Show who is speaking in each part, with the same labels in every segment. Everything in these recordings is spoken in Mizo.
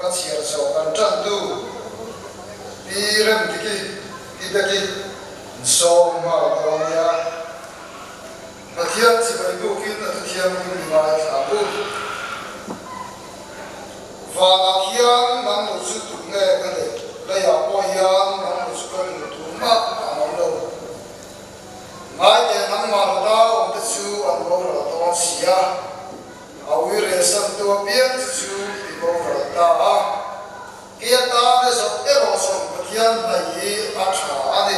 Speaker 1: Ka chhiar zawh kan ṭantu Pi Remdiki, Pi Beki, sawm nghal dawn nia. Pathian chibai bukin a thuthianghlim mi ngaithla u. Vanah hian nang lo chu tum nge ka neih? Leiah pawh hian nang lo chu ka duh tumah an awm lo. Ngaite nangmah hlata awmte chu an boral dawn si a, a ui rehsan tu apiang che chu i boral ta a. Kei atan erawh erawh zawng Pathian hnaih hi a tha a ni.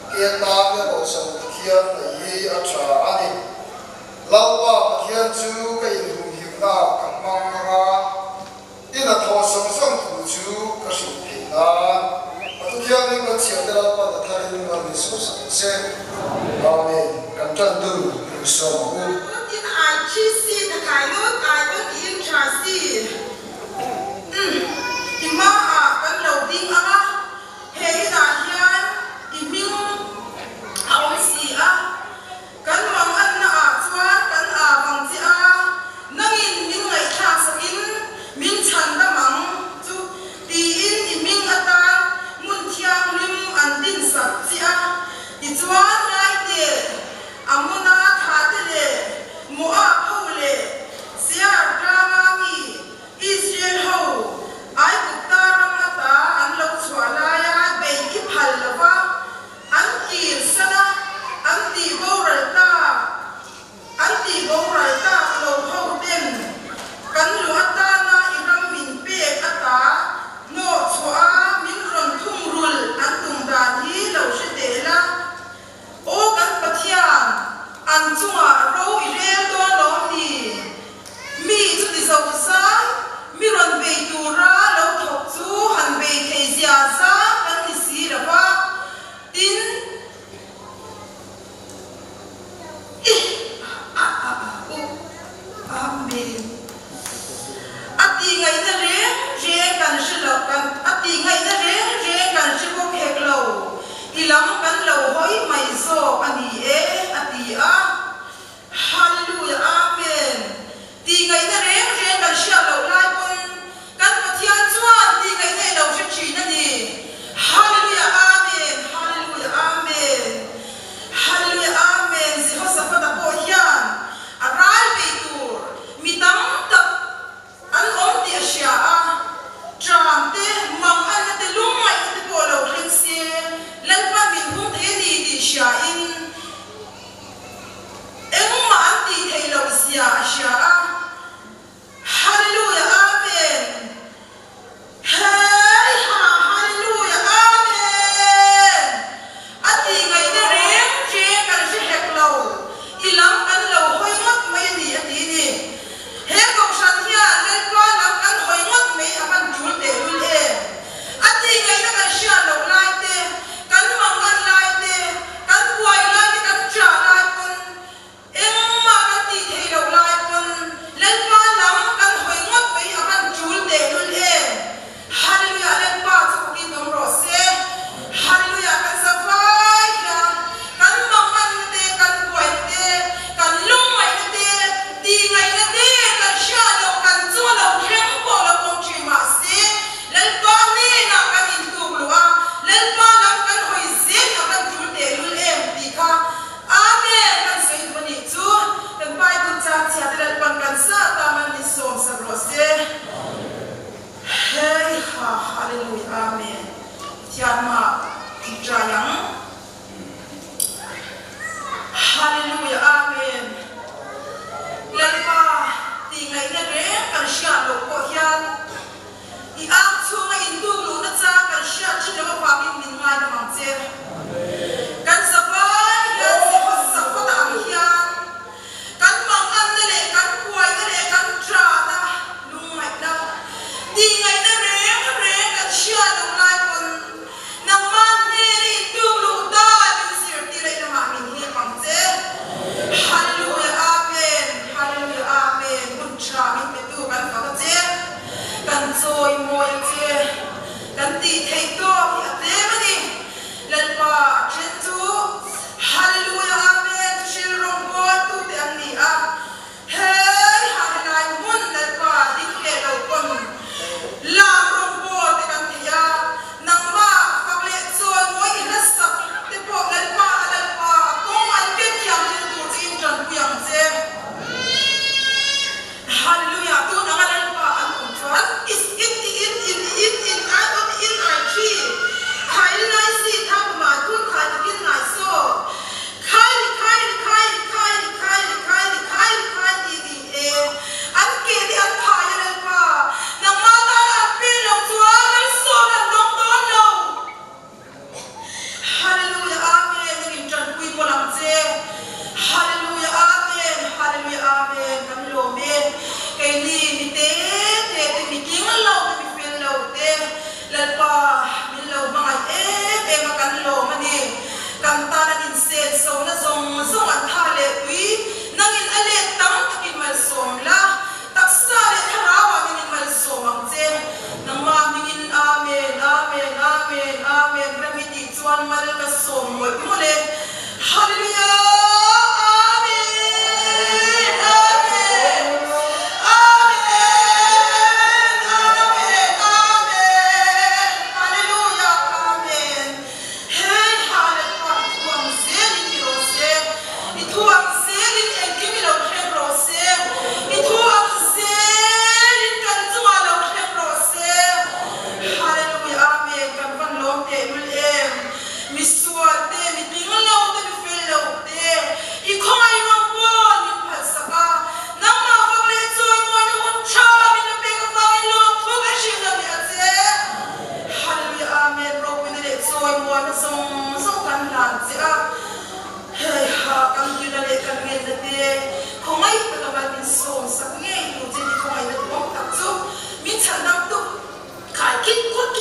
Speaker 1: Kei atan erawh zawng Pathian hnaih hi a tha a ni. Lalpa Pathian chu ka inhumhimna ah ka hmang ang a, i hnathawh zawng zawng thu chu ka hrilh theih nan. A thuthianghlim kan chhiahte Lalpa hna tharin a rin sawp sak ang che. Amen. Kan tan dun insawm ang u.
Speaker 2: Tin ai thi si ta kai lut ai pawn i in tha si. Umm, i hmaah kan lo ding ang a, he inah hian i hming a awm si a, kan mang anna ah chuan kan aa vang che a, nangin min ngaihthlak sakin min chhan dam ang chu tiin i hming atan hmun thianghlim an din sak che a, tichuan ngaite Amona thahte leh Moab ho leh Seir tlanga mi Israel ho Aigupta ram ata an lo chhuah laia bei i phal lo va, an kir san a, an tih boral ta, an tih boral tak lo ho ten kan luh atana i ram min pek ata hnawh chhuah a min rawn thungrul an tum dan hi lo hre teh la. Aw kan Pathian, an chungah ro i rel dawn lawm ni? Mi chuti zo zai, mi rawn bei tura lo thawk chu han bei thei zia zang kan ni si lo va, tin, i a a a u Amen. A tih ngaihna reng reng kan hre lo, kan a tih ngaihna reng reng kan hre bawk hek lo, i lam kan lo hawi mai zawk a ni e, a ti a. Hallelujah Amen. Tih ngaihna reng reng kan hriat loh lai pawn kan Pathian chuan tih ngaihna i lo hre thin a ni. Hallelujah Amen Hallelujah Amen Hallelujah Amen Jehoshaphat-a pawh hian a rai bei tur Mi tam tak an awm tih a hria a, tram te, mang anna te, lungngaihna te pawh lo thleng se, Lalpan min hum thei a ni tih hriain engmah an tih theih loh zia a hria a. Hallelujah Amen! Hei ha Hallelujah Amen! A tih ngaihna reng reng kan hre hek lo, i lam kan lo hawi ngawt mai a ni a ti ni. He kohhran hian Lalpa lam kan hawi ngawt mai a van tul tehlul em? A tih ngaihna kan hriat loh lai te, kan mangan lai te, kan buai lai te, kan ṭah lai pawn Engmah kan tih theih loh lai pawn Lalpa lam kan hawi ngawt mai a van tul tehlul em! Hallelujah Lalpa chu bawkin awm rawh se. Hallelujah kan za vai hian kan manganna te, kan buaina te, kan lungngaihna te, tihngaihna te kan hriat loh kan chunga lo thleng pawh lo awm thin mahse Lalpa hnenah kan intuk luh a, Lalpa lam kan hawi zel a van tul tehlul em tih kha Amen! Kan sawi duh a nih chu kan Bible chang chhia te Lalpan kan sa tam an ni sawm sak rawh se. Hei ha Hallelujah Amen Pathian mah ṭai ang Hallelujah Amen Lalpa tih ngaihna reng kan hriat loh pawh hian i ang chhunga intuk luhna chang kan hriat thin loh avangin min ngaidam ang che. Kan zavai hian Jehoshaphat ang hian kan manganna leh kan buaina leh kan ṭahna, lungngaihna, tihngaihna reng reng kan hriat loh lai pawn nangmah hnena intuk luh dan min zirtir a i lamah min hlep ang che. Hallelujah Amen Hallelujah Amen Hun ṭha min petu kan fak a che. Kan chawimawi a che. Kan tih theih tawk hi a tlem a ni. Lalpa a then chu Hallelujah Amen thuhril rawngbawl tute an ni a. Hei ha helai hmun Lalpa ding leh lo pawn la.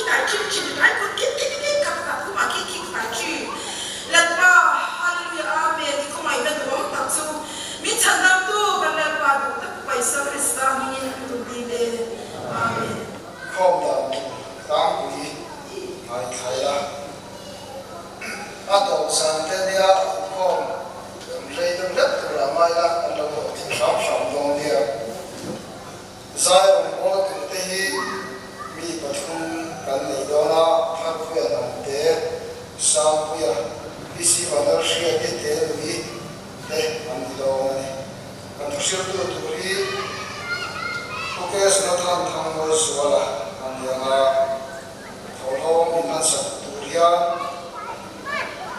Speaker 2: tai chi chi tai kun ki ki ki ki kha kha khum a ki ki tai chi Lalpa Hallelujah Amen i khawngaihna duhawm tak chu min chhandamtu kan Lalpa duh tak Paisa Krista hmingin an tum dil e Amen.
Speaker 1: Khawm dan tur tlangpui ngaithla ila a tawp zan te nia inkhawm kan rei deuh hlek tur ah ngai ila kan lo dawh thei hram hram dawn nia. Zai rawngbâwl turte hi mi pathum kan nei dawn a, Tharpuia Hnamte, Sangpuia, PC Vanlalhriati te lui te an ni dawn a ni. Kan thuhriltu tur hi Mukesh Nathan Thangmawizuala a ni ang a, thawhlawm inhansak tur hian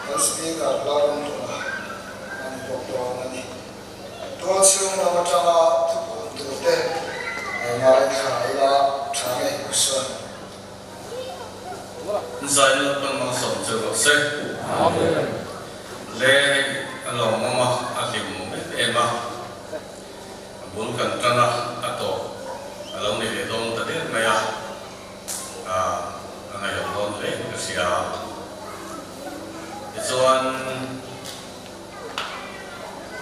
Speaker 1: kan Speaker Lalramhluna a ni bawk dawn a ni. Tual chhung lam atanga thupun turte ngaithla ila tha ngei ku sawn.
Speaker 3: Zai Lalpan malsawm che rawh se. Le hei a lawmawm a, a hlimawm em em a, a bul kan tan a, a tawp a lo ni leh dawn ta der mai a, a ngaihawm dawn hle in ka hria. Tichuan.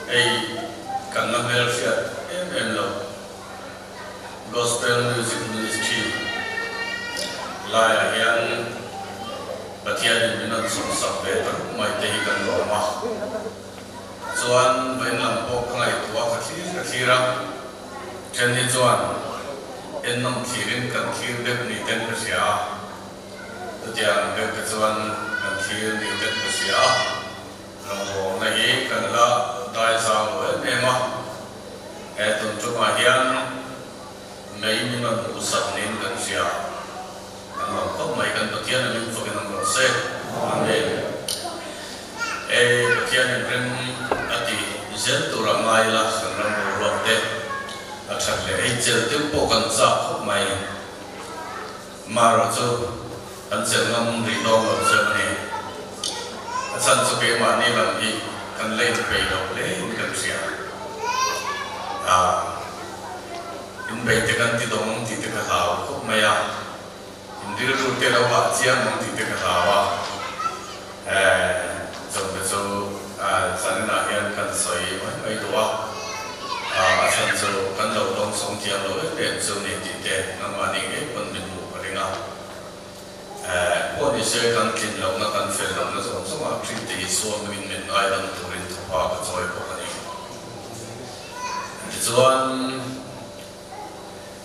Speaker 3: Hei kan la hmelhriat em em lo Gospel Music Ministry laiah hian Pathianin min rawn sawmsak ve ta rup mai te hi kan lawm a. Chuan vawiin lam pawh ka ngaihtuah ka thlir ka thlir a, then hi chuan ennawm thlirin kan thlir deuh ni ten ka hria a, chutiang deuh te chuan kan thlir ni ten ka hria a. Rawngbawlna hi kan la dai zau lo em em a, he tun tumah hian mei min rawn hmuh sak niin kan hria. Kan lawm khawp mai, kan Pathian a min fakin awm rawh se. Amen. E Pathian in rem a ti zel tur a ngai ila kan ram boruak te a that leh ei chel deuh pawh kan chak khawp mai. Marawh chu kan chelh ngam rih dawn lo che a ni. A chhan chu keimahni lam hi kan la inpeih loh hle in kan hria. Aah, inbeih te kan ti dawng tih te ka hlau khawp mai a, in rilru te lo hah chiang ang tih te ka hlau a. Eh, chawngte chu zaninah hian kan sawi mai mai duh a, a chhan chu kan lo dawng sawng thiam lo em em chu ni tih te nangmahni ngei pawn min hmuh ka ring a. Eh, pawh ni se kan tlin lohna kan fel lohna zawng zawngah Kriste Isua hmingin min ngaidam turin thawpa ka chawi bawk a ni. Tichuan,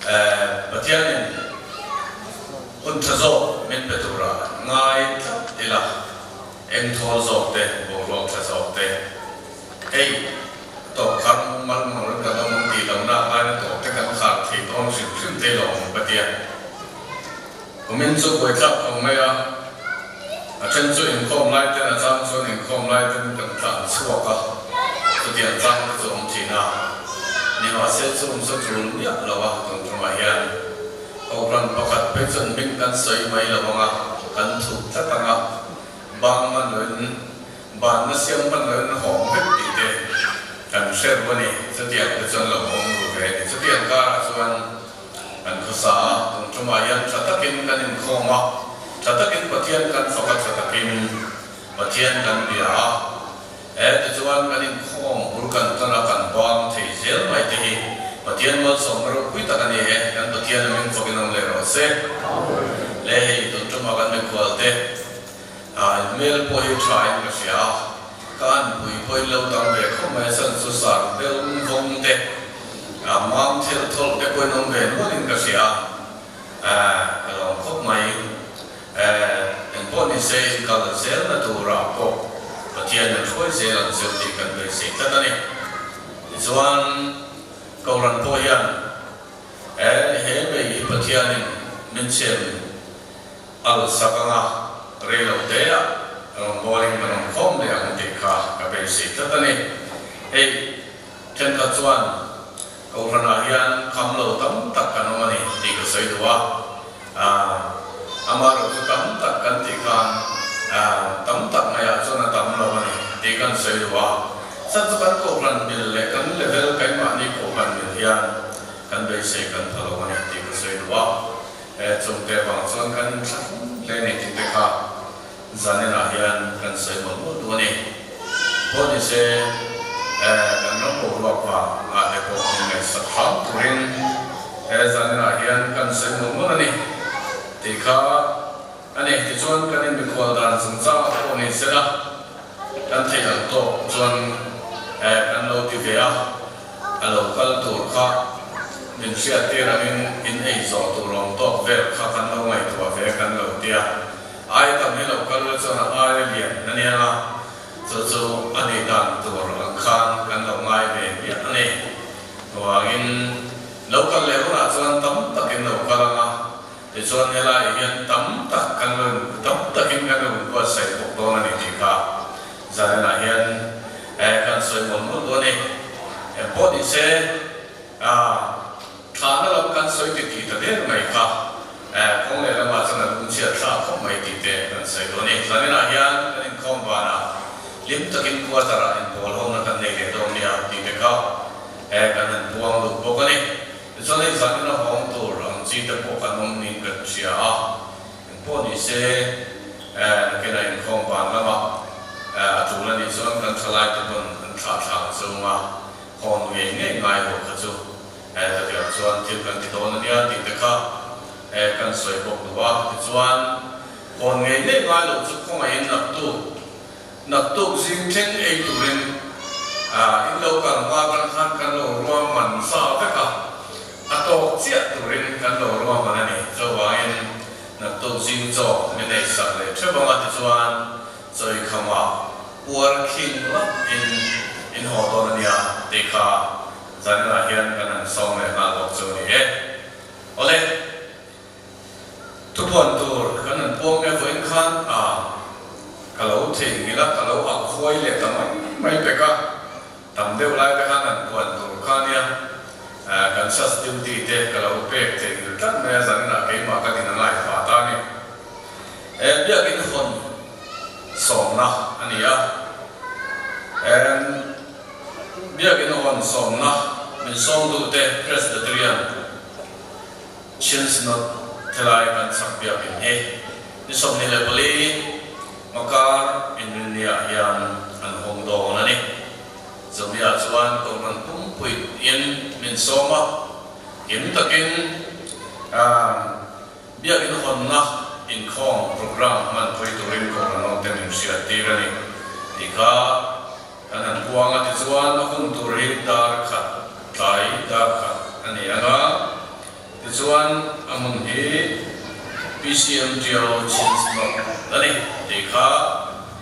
Speaker 3: Eh, Pathianin hun tha zawk min pe tura ngai tlat ila, eng thawl zawk te, boruak tha zawk te, hei tawp khar mal mal kan awm ang tih lohna ngaina tawp te kan khar thei dawn hrim hrim thei lo ang Pathian. Kumin chu buaithlak khawm mai a, a then chu inkhawm lai ten a chang chuan inkhawm lai ten kan tlan chhuak a, chutiang chang te chu awm thin a, nimahse chung chu tul miah lo a tun tumah hian Kohhran pakhat phei chuan hming kan sawi mai lo ang a, kan thup tlat ang a, bang hman loin banna siam hman loin hawng vek tih te kan hre ru a ni, chutiang te chuan lo awm ru ve a ni, chutiang karah chuan. Kan khawsa a, tun tumah hian tha takin kan inkhawm a, tha takin Pathian kan fak a, tha takin Pathian kan bia a. He tichuan kan inkhawm bul kan tan a, kan bang thei zel mai te hi Pathian malsawmna ropui tak a ni e, kan Pathian a ming fakin awm leh rawh se. Le hei tun tumah kan mikhual te hmel pawh hi tha in ka hria a, ka anpui pawhin lo tam ve khawp mai a, chan chu sar bel vawng te, A mam thil thawlh te pawhin awm ve nualin ka hria a, ka lawm khawp mai. Engpawh ni se inkal zelna turah pawh Pathian in hruai zel ang cheu tih kan beisei tlat a ni. Tichuan Kohhran pawh hian he mei hi Pathianin min chhem al sak anga rei lo teah rawngbawlin kan awm khawm leh ang tih kha ka beisei tlat a ni. Hei. Thenkhat chuan Kohhranah hian kham lo tam tak kan awm a ni tih ka sawi duh a, amaherawh chu tam tak kan tih khan tam tak ngaiah chuan a tam lo a ni tih kan sawi duh a. Chan chu kan Kohhran mil leh kan level keimahni Kohhran mil hian kan beisei kan pha lo a ni tih ka sawi duh a. Chungte vang chuan kan inthlahrung hle ni tih te kha zaninah hian kan sawi mawlh mawlh duh a ni. Pawh ni se kan ram boruak vang ah te pawh min ngaihsak hram turin he zaninah hian kan sawi mawlh mawlh a ni tih kha a ni. Tichuan kan inmikhual dan chungchangah pawh ni sela kan theih ang tawk chuan kan lo ti ve a, a lo kal tur kha min hriattir angin in ei zawh tur awm tawk vel kha kan lo ngaihtuah ve kan lo ti a. Ai tam hi lo kal la chuan a ai a lian a nia nga, chu chu a nih dan tur ang khan kan lo ngai ve hmiah a ni. Chuvangin lo kal leh hunah chuan tam takin lo kal ang a, tichuan helaiah hian tam tak kan lo tam takin kan lo inbuatsaih bawk dawn a ni tih kha zaninah hian kan sawi mawlh mawlh duh a ni. Engpawh ni se, Thlahna lam kan sawi ti tih ta der mai kha kawng leh lamah chuan a lungchhiat thla khawp mai tih te kan sawi dawn a ni. Zaninah hian kan inkhawm vanah hlim takin quarter-ah inpawl hawmna kan nei leh dawn nia tih te kha kan han puang lut bawk a ni. Tichuan hei zanina hawng tur ang chi te pawh kan awm niin kan hria a, engpawh ni se nakinah inkhawm van lamah a tul a nih chuan kan thalai te pawn an thlah thla ang chung a. Hawn ngei ngei ngai ho kha chu he hetiang chuan thil kan ti dawn a nia tih te kha he kan sawi bawk duh a. Tichuan, hawn ngei ngei ngai loh chu khawngaihin naktuk, naktuk zing thleng ei turin in lo kal hma atang khan kan lo ruahman sa vek a, a tawk chiah turin kan lo ruahman a ni. Chuvangin naktuk zing chaw min ei sak leh theuh ang a, tichuan Chawikhama puar khing lap in in haw dawn a nia tih kha zaninah hian kan han sawm leh nghal bawk chu a ni e. Awle, thupuan tur kan han puang nge vawiin khan a ka lo theihnghilh a, ka lo ak huai leh ta mai mai pek a, tam deuh lai te khan han puan tur kha a nia, kan sas duty te ka lo pek theihnghilh tlat mai a, zaninah keimah ka din a ngaihfah ta a ni. He biakin hawn sawmna a ni a, he biakin hawn sawmna min sawm duhte Presbyterian Chin Synod thelai kan chak biakin hi ni 24 Makar Inrinniah hian an hawng dawn a ni. Chumi-ah chuan Kohhran pumpuit in min sawm a, kim takin Biakin hawnna inkhawm programme hmanpui turin Kohhran ho te min hriattir a ni tih kha kan han puang a, tichuan a hun tur hi dar khat tlai dar khat a ni ang a, tichuan a hmun hi PCMTO Chinchhnawk a ni tih kha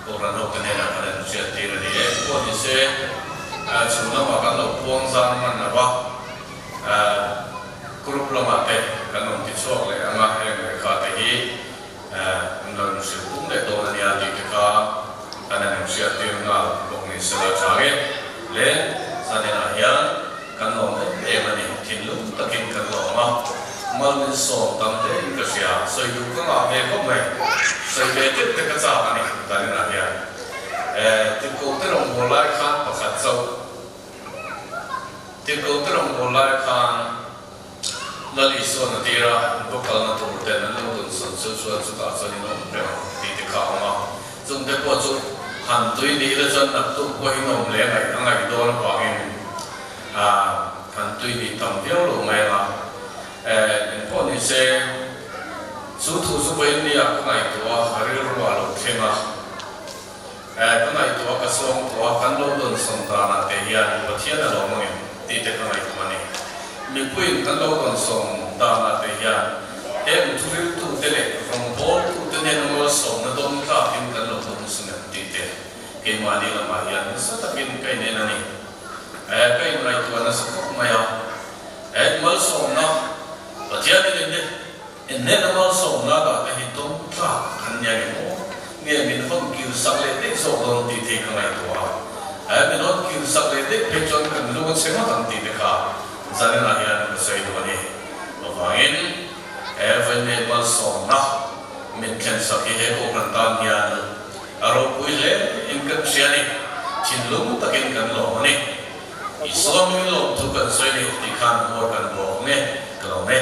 Speaker 3: Kohhran ho te hnenah kan han hriattir a ni e. Pawh ni se chhun lamah kan lo puang zan hman lo va. Group lamah te kan rawn ti chhuak leh ang a, heng lehkha te hi an lo inhrilh pum leh dawn a nia tih te kha kan han inhriattir nghal bawk ni sela tha nge le zaninah hian kan lawm em em a ni, thinlung takin kan lawm a, mal min sawm tam hle in ka hria, sawi duh ka ngah ve khawp mai, sawi ve deuh te ka chak a ni zaninah hian. Tirhkoh te rawngbâwl lai khan pakhat chauh. Tirhkohte rawngbâwl lai khan Lal Isuan a tir a, va kalna tur ten an lo dawnsawn chu chuan chutah chuan in awm reng ang tih te kha a awm a. Chungte pawh chu han tui ni ila chuan naktuk pawh in awm leh ngaih a ngaih dawn avangin han tui ni tam viau lo mai ang a. Engpawh ni se chu thu chu vawiin nia ka ngaihtuah a, rilru ah lo thleng a. Ka ngaihtuah ka sawngtuah kan lo dawnsawn danah te hian Pathian a lawm angem tih te ka ngaihtuah a ni. Mipuiin kan lo dawnsawn danah te hian heng thuriltute leh rawngbawltute nen malsawmna dawn tlakin kan lo dawnsawn em tih te keimahni lamah hian nasa takin ka inen a ni. Ka inngaihtuah nasa khawp mai a. Malsawmna Pathianin in Inneihna malsawmna dah te hi dawng tlak kan nia nge maw? Nge min hawn kir sak leh daih zawk dawn tih te hi ka ngaihtuah a. He min hawn kir sak leh daih phei chuan kan lung a chhe ngawt ang tih te kha zaninah hian ka sawi duh a ni. Chuvangin he vawiinei malsawmna min thlen sak hi he Kohhran tan hian a ropui hle in kan hria a ni. Thinlung takin kan lawm a ni. Isua min lawmthu kan sawi ni tih khan huar kan bawk nge ka lawm e.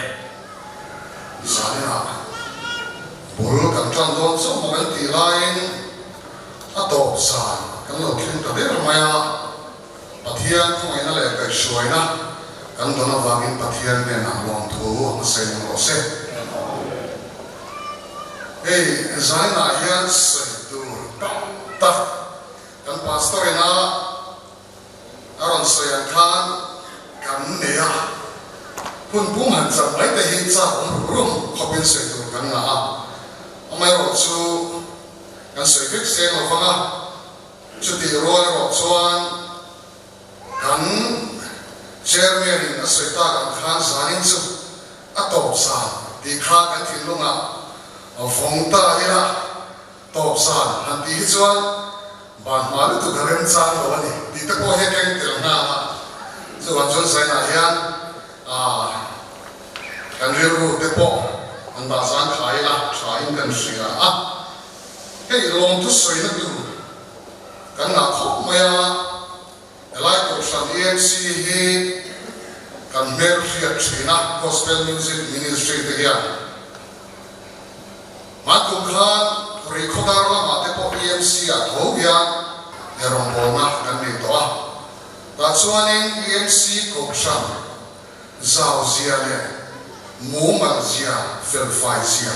Speaker 1: Zaninah bul kan tan dawn chauh maw kan tih laiin a tawp zan kan lo thleng ta der mai a, Pathian khawngaihna leh kaihhruaina kan dawn avangin Pathian hnenah lawmthu a hmasain ang rawh se. Hei zaninah hian sawi tur tam tak kan pastor ina a rawn sawi ang khan kan nei a, hun pum han chak mai te hi chak awm rum rum khawpin sawi tur kan ngah a, amaherawhchu kan sawi vek seng lo vang a, chutih rual erawh chuan kan chairman in a sawi tak ang khan zanin chu a tawp zan tih kha kan thinlungah vawng ta ila. Tawp zan han tih hi chuan ban hma lutuk a remchang lo a ni tih te pawh hi a keng tel nghal a. Chuvang chuan Zainah hian aah kan rilru te pawh an dah zan khai ila tha in kan hria a. Hei lawmthu sawina tur kan ngah khawp mai a, helai Kohhran EMC hi kan hmelhriat thin a, Gospel Music Ministry te hian. Hman kum khan Rihkhawdar lamah te pawh EMC ah tho hian he rawngbawlna kan nei tawh a. Tah chuanin EMC kohhran zau zia leh mumal zia, felfai zia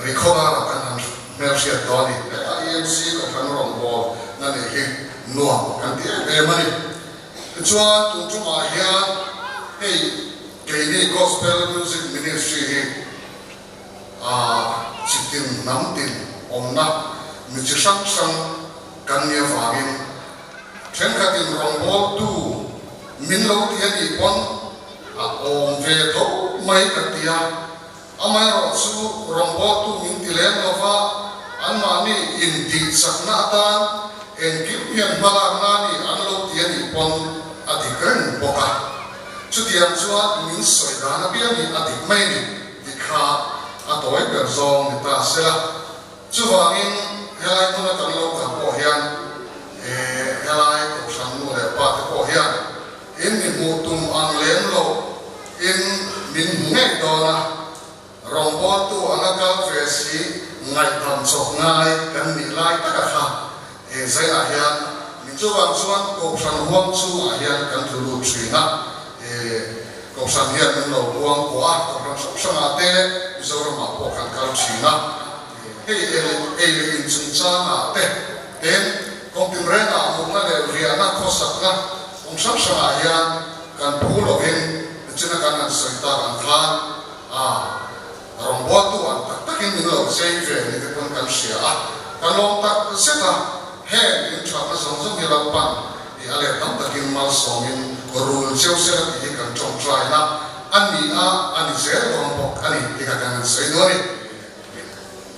Speaker 1: Rihkhawdar ah kan han hmelhriat tawh a ni. Hetah EMC kohhran rawngbawlna neih hi nuam kan ti em em a ni. Tichuan tun tumah hian hei keini Gospel Music Ministry hi, A chi tin hnam tin awmna mi chi hrang hrang kan nih avangin thenkhatin rawngbawltu min lo ti a nih pawn a awm ve tho mai ka ti a, amaherawhchu rawngbawltu min ti lem lova anmahni intihchakna atan engkim hian hmalakna a nih an lo ti a nih pawn a dik reng bawk a, chutiang chuan min sawi dan apiang hi a dik mai a ni. Ti kha a tawi ber zawng ni ta se la. Chuvangin helai hmuna kan lo kal pawh hian helai Kohhran nu leh pa te pawh hian in mi hmuh tum ang lem lo in min hmu ngei dawn a, rawngbawltu anga kal ve si ngaihdam chawp ngai kan nih lai taka kha zaiah hian min chuvang chuan Kohhran huang chungah hian kan tlu lut thin a. Kohhran hian min lo buang pawh a, Kohhran hrang hrangah te Mizoramah pawh kan kal thin a. Hei ei leh in chungchangah te ten kawng tinrengah mutna leh riahna khawsakna kawng hrang hrangah hian kan phu lovin nichina kan han sawi tak ang khan a rawngbawltu an tak takin min lo chei ve ni te pawn kan hria a. Kan lawm tak zet a, heng in thatna zawng zawng hi Lalpan I a let tam takin malsawmin rul cheu sela tih hi kan tawngtaina a ni a, a ni zel dawn bawk a ni tih kha kan han sawi duh a ni.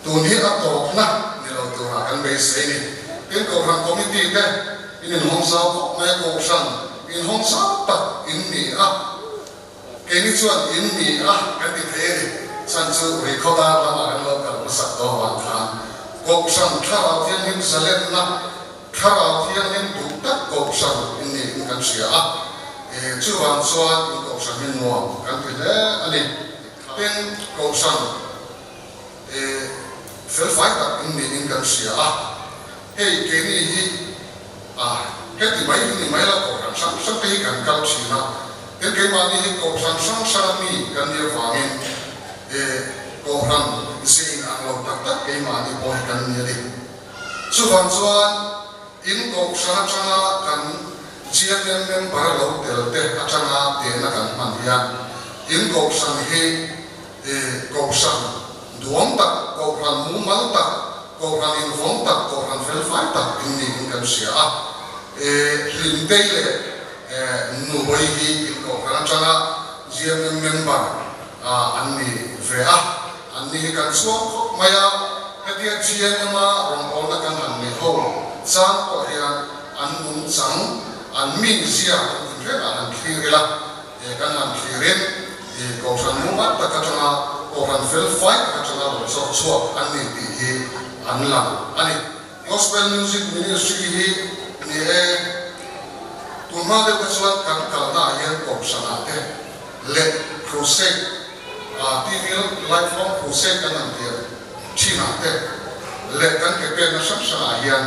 Speaker 1: Tun hi a tawpna ni lo turah kan beisei ni. Tin, Kohhran Committee te in inhawng zau khawp mai a, Kohhran inhawng zau tak in ni a, keini chuan in ni a kan ti thei a ni. Chhan chu Rihkhawdar lamah kan lo kal hmasak dawn vang khan Kohhran Thlarau Thianghlim zalenna Thlarau Thianghlim duh tak Kohhran in niin kan hria a, chuvang chuan in Kohhran hi nuam kan ti hle a ni. Tin, Kohhran felfai tak in niin kan hria a, hei keini hi a heti mai hi ni mai lo, Kohhran hrang hrang te hi kan kal thin a, tin keimahni hi Kohhran hrang hranga mi kan nih avangin Kohhran ze inang lo tak tak keimahni pawh hi kan ni a ni. Chuvang chuan in kohhran atanga kan GMM member lo tel te atanga tehna kan hman hian in kohhran hi kohhran duang tak, kohhran mumal tak, kohhran invawng tak, kohhran felfai tak in niin kan hria a. Hlimtei leh Nubawi hi in kohhran atanga GMM member an ni ve a. An ni hi kan chhuang khawp mai a, hetia GNM-a rawngbawlna kan han nei ho chang pawh hian an nungchang, an mizia kan inrengah han thlir ila, he kan han thlirin i Kohhran mumal tak atanga Kohhran fel fai tak atanga rawn chawk chhuak an ni tih hi an lang a ni. Gospel Music Ministry hi ni e, tunhma deuh te chuan kan kalnaah hian Kohhranah te leh Crusade.
Speaker 4: TV Lifelong Crusade kan han tir thinah te leh kan ke penna hrang hrangah hian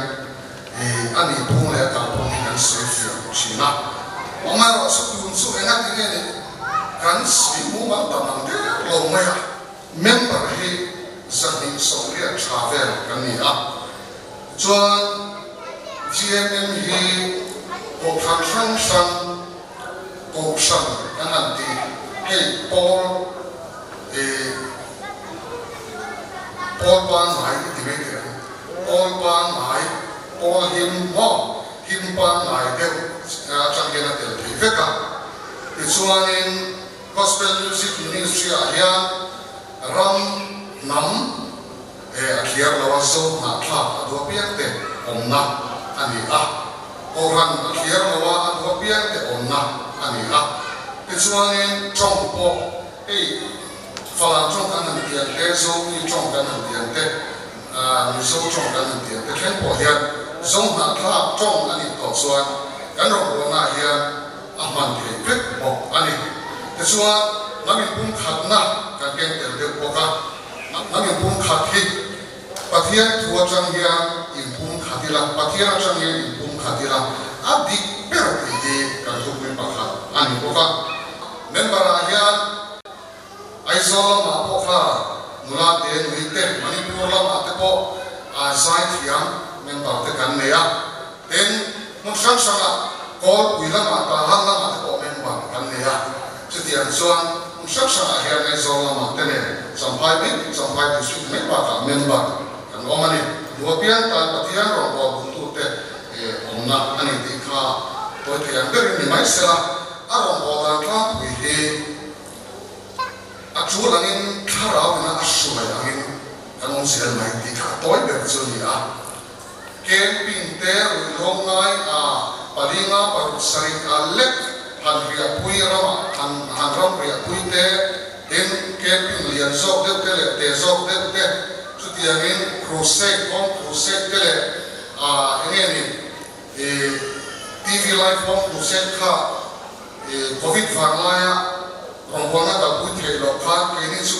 Speaker 4: a nih phung leh a kal phung hi kan sawi fiah thin a. Amaherawhchu tun chu engati nge ni kan sawi mumal tam ang der lo mai a. Member hi 280 tha vel kan ni a, chuan GMM hi kohhran hrang hrang kohhran kan han ti hei pawl ih pawl pangngai i ti mai teh ang, pawl pangngai pawl him maw him pangngai deuh atang hian a tel thei vek a, tichuanin. Gospel Music Ministry ah hian ram, hnam eh a thliar lo a, zo hnahthlak a duh apiang te awmna a ni a, Kohhran a thliar lo a, a duh apiang te awmna a ni a. Tichuanin tawng pawh hei Falam tawng kan han tiang te, Zomi tawng kan han tiang te, Mizo tawng kan han tiang te thleng pawh hian zo hnahthlak tawng a nih tawh chuan kan rawngbawlna ah hian a hman thei vek bawk a ni. Tichuan, hnam inpumkhatna kan keng tel deuh bawk a. Hnam inpumkhat hi Pathian thu atang hian inpumkhat ila, Pathian atang hian inpumkhat ila, a dik ber tih hi kan thupui pakhat a ni bawk a. Member-ah hian Aizawl lamah pawh kha nula te, nui te, Manipur lamah te pawh zaithiam member te kan nei a. Tin, hmun hrang hrangah Kawlpui lamah Tahan lamah te pawh member kan nei a. Chutiang chuan hmun hrang hrangah hian Aizawl lamah te nen Champhai mai Champhai District mai bakah member kan awm a ni. Lua piang tan Pathian rawngbâwl duhtute awmna a ni tih kha tawi thei ang berin ni mai sela, a rawngbâwl dan tlangpui hi a tul angin thlarau ina a hruai angin kan awm zel mai tih kha a tawi ber chu a ni a. Camping te ruihhlo ngai a palinga paruk sarih a lek han riahpui ramah han han ram riahpui te tin camping lian zawk deuh te leh te zawk deuh te chutiangin crusade home crusade te leh a enge ni i TV live home crusade kha i covid vang laia rawngbawlna kalpui theih loh khan keini chu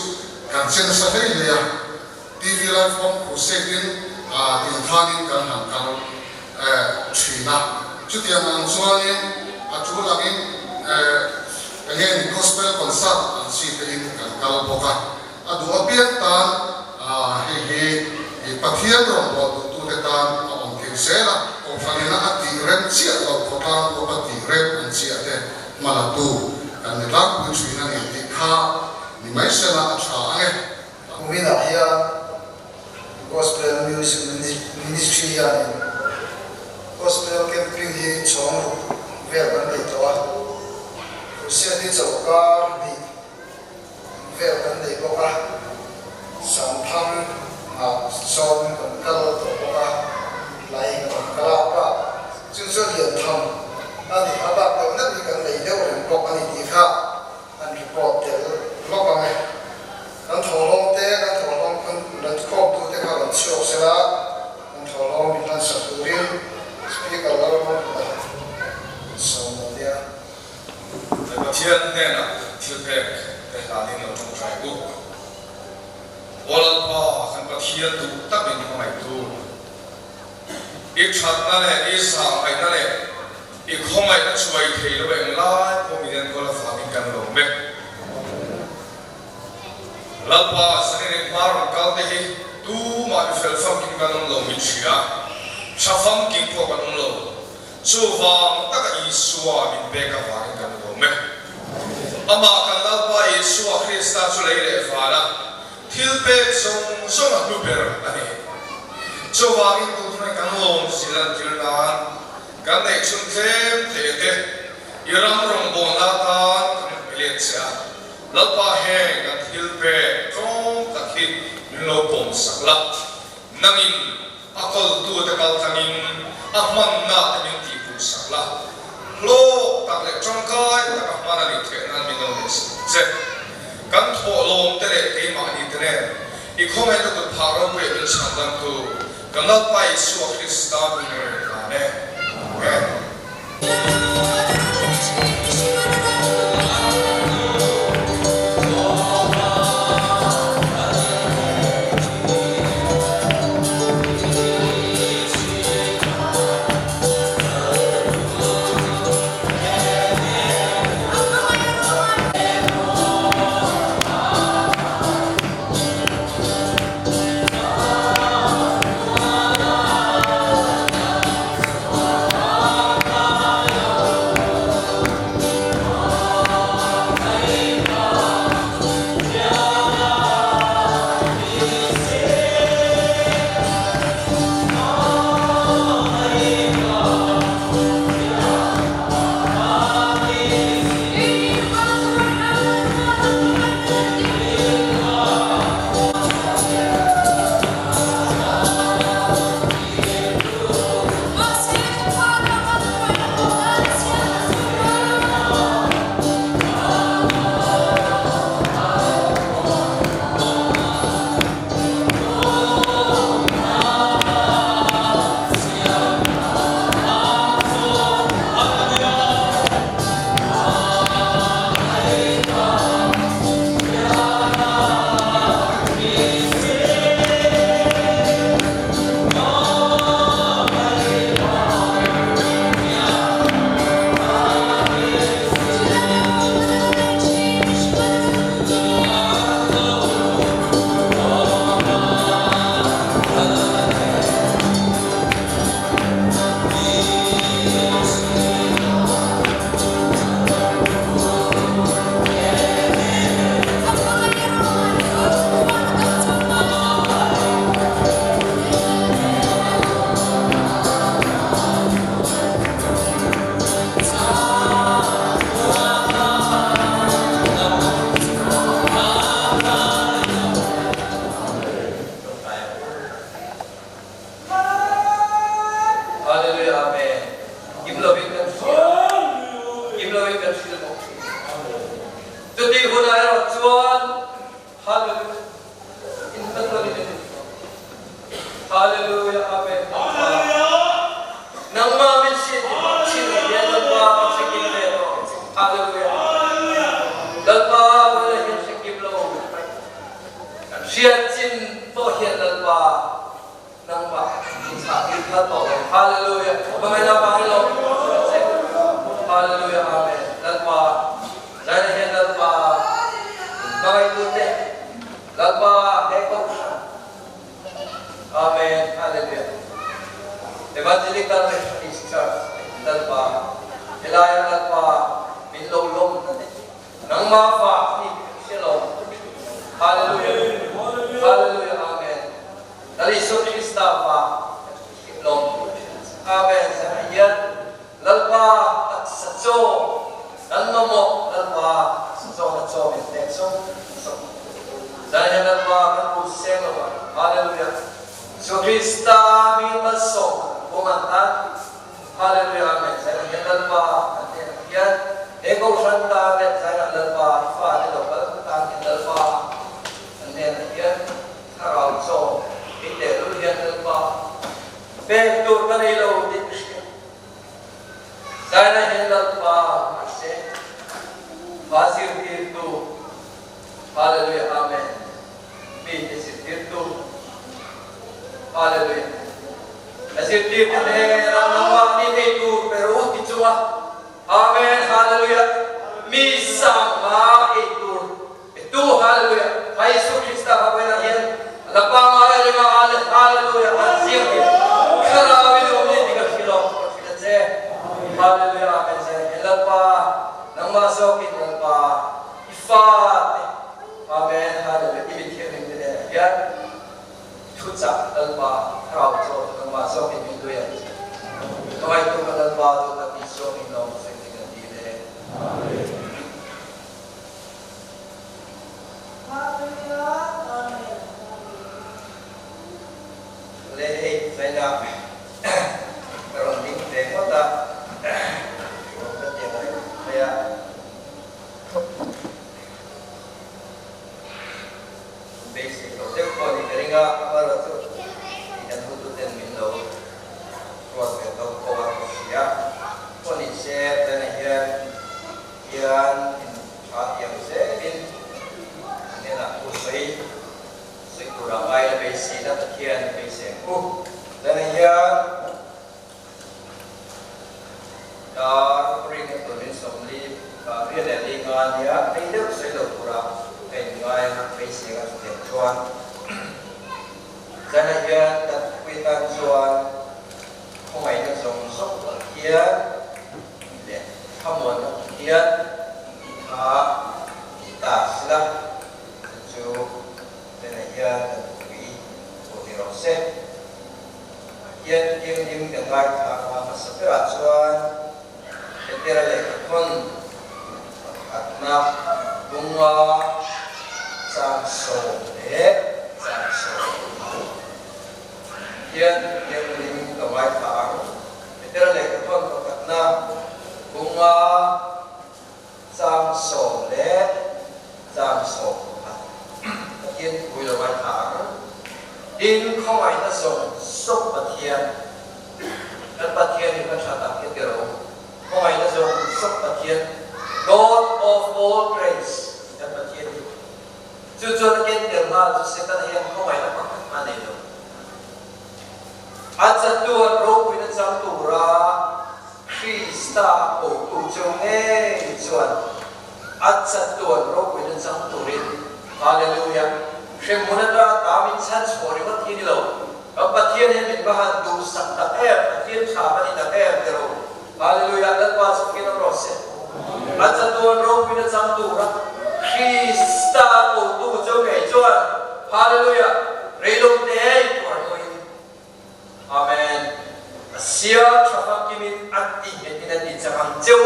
Speaker 4: kan che nasa hlei hlei a. TV live home crusade in tin khanin kan han kal thin a, chutiang ang chuanin a tul angin enge ni gospel concert ang chi te in kan kal bawk a, a duh apiang tan hei hi Pathian rawngbâwl duhtute tan a awm thei zel a, Kohhran ina a tih rem chiah loh khawtlang pawh a tih rem ang chiah te hmalatu kan ni tlangpui thin a ni tih kha ni mai sela a tha ang e.
Speaker 1: Kuminah hian Gospel Music Ministry hianin Gospel Camping hi chhawng ruk vel kan nei tawh a, Crusade hi chawlhkar hnih vel kan nei bawk a, Samthang ah sawm kan kal tawh bawk a, tlai kan kal a, bak chu chu lian tham a ni, a bak deuh deuh hi kan nei deuh reng bawk a ni tih kha an report tel lawk ang e. Kan thawhlawm te, kan thawhlawm kan rawn khawm tu te kha rawn chhuak sela, kan thawhlawm min hlan sak turin Speaker Lalruatpuia sawm lo nia.
Speaker 3: Pathian hnenah thil pek te hlanin lo tawngtai u. Aw Lalpa, kan Pathian duh takin hmangaihtu, i thatna leh i zahngaihna leh I khawngaihna chuai thei lo eng lai pawh min enkawl avangin kan lo mek. Lalpa Zanirek hma rawn kal te hi tumah mi fel famkim kan awm lo min hria, tha famkim pawh kan awm lo. Chuvang taka Isua min pek avangin kan lo mek. Amah kan Lalpa Isua Krista chu lei leh vana thil pek zawng zawng a hlu ber a ni. Chuvangin tunhnuai kan lawm zil an tir nan Kan neih chhun tlem te te i ram rawngbawlna atan kan rawn pe let che a, Lalpa heng kan thil pek tlawm tak hi min lo pawm sak la, nangin a kawltu te kal tlangin a hmanna te min tihpun sak la, hlawk tak leh tangkai taka hman a nih theih nan min lo neih sak ang che. Kan thawhlawm te leh keimahni te nen i khawngaihna kut phah ropuia min chhandamtu Ka Lalpa Isua Krista hming a rawn tlan e. Amen.
Speaker 5: Hriat chin pawh hian Lalpa nangmah min thlah tir phal tawh lo. Hallelujah. Hmangaihna vangin lo che. Hallelujah. Amen. Lalpa zaina hian Lalpa min hmangaihtute Lalpa he kohhran. Amen. Hallelujah. Evangelical Methodist Church Lalpa helaia Lalpa min lo lawm na te. Nangmah vak hi ka hria lo. Hallelujah. Hallelujah. Amen. Lal Isua Krista vak ka hria lo. Amen. Zan hian Lalpa taksa chaw kan mamawh Lalpa taksa chaw na chaw min pek sawk sawk. Zan hian Lalpa kan pu seng lo a. Hallelujah. Isua Krista min malsawm kan pum an tan. Hallelujah Amen Zaina hian Lalpa kan hnenah hian he Kohhran tan leh Zaina Lalpa i fate lo kal tan hian Lalpa kan hnenah hian Thlarau chaw ei tehlul hian Lalpa pek tur ka nei lo tih ka hria Zaina hian Lalpa mahse fa zirtirtu Hallelujah Amen mite zirtirtu Hallelujah A zirtirte hnenah nangmah ni thei tur pe rawh u ti chunga Amen Hallelujah mi sangha ei tur petu Hallelujah Kha Jesuh Krista kha vawiinah hian a la pangngai a ringa Ale Hallelujah an ziak hi Thlarau in awm ni ti ka hrilh awm ka hrilh a che Hallelujah Amen Zai hian Lalpa nangmah zawkin Lalpa i fate Amen Hallelujah i mithianghlim te hnenah hian Thuchah Lalpa Thlarau chaw chu nangmah zawkin min duai ang che. Ka ngaihtuah ka Lalpa chu ka ti suamin lawm seng ding a ti le. Amen. Le hei zaina ka rawn ding ve ngawt a, rawn ka ti ang reng mai a. Beisei loh deuh pawh ni ka ring a, amaherawhchu tih kan hututen min lo ruat ve tawk pawh a ka hria. Pawh ni se tana hian hian in tha tiang zelin a hnenah thu sawi sawi tura ngai la beisei na Pathian beisei ang u. Tana hian Dar ring a tunin 40 riat leh li nga nia phei deuh sawi lo tura ka inngai a, beisei a chutiang chuan China hian kan thupui tan chuan khawngaihna zawng zawng Pathian leh thlamuanna Pathian tih kha ti ta sila chu chu China hian kan thupui tur ni rawh se. Pathian thianghlim kan ngaithla a hmasa berah chuan Petera lehkhathawn pakhatna bunga chang 10 leh chang 10. Pathian thianghlim ka ngaithla ang. Petera lehkhathawn pakhatna bunga chang 10 leh chang 11. Pathian thupui lo ngaithla ang. Tin, khawngaihna zawng zawng Pathian, kan Pathian hi kan tha tak hian ti rawh u. Khawngaihna zawng zawng Pathian, God of all grace, kan Pathian hi. Chu chuan a ken tel nghal chu Setana hian khawngaihna pakhat a nei lo. A chatuan ropuina chang tura Krista a kotu cheu ngei chuan a chatuan ropuina chang turin Hallelujah! Hremhmun atanga ta min chhan chhuah ringawt hi ni lo. Kan Pathian hian min va han duhsak tak em, Pathian tha ka ni tak em ti ro. Hallelujah! Lalpa chu kin awm rawh se. A chatuan ropuina chang tura Krista a kotu cheu ngei chuan Hallelujah! Reilo te tuar hnuin Amen. A sia tha famkimin a ti nghet in a ti chak ang cheu.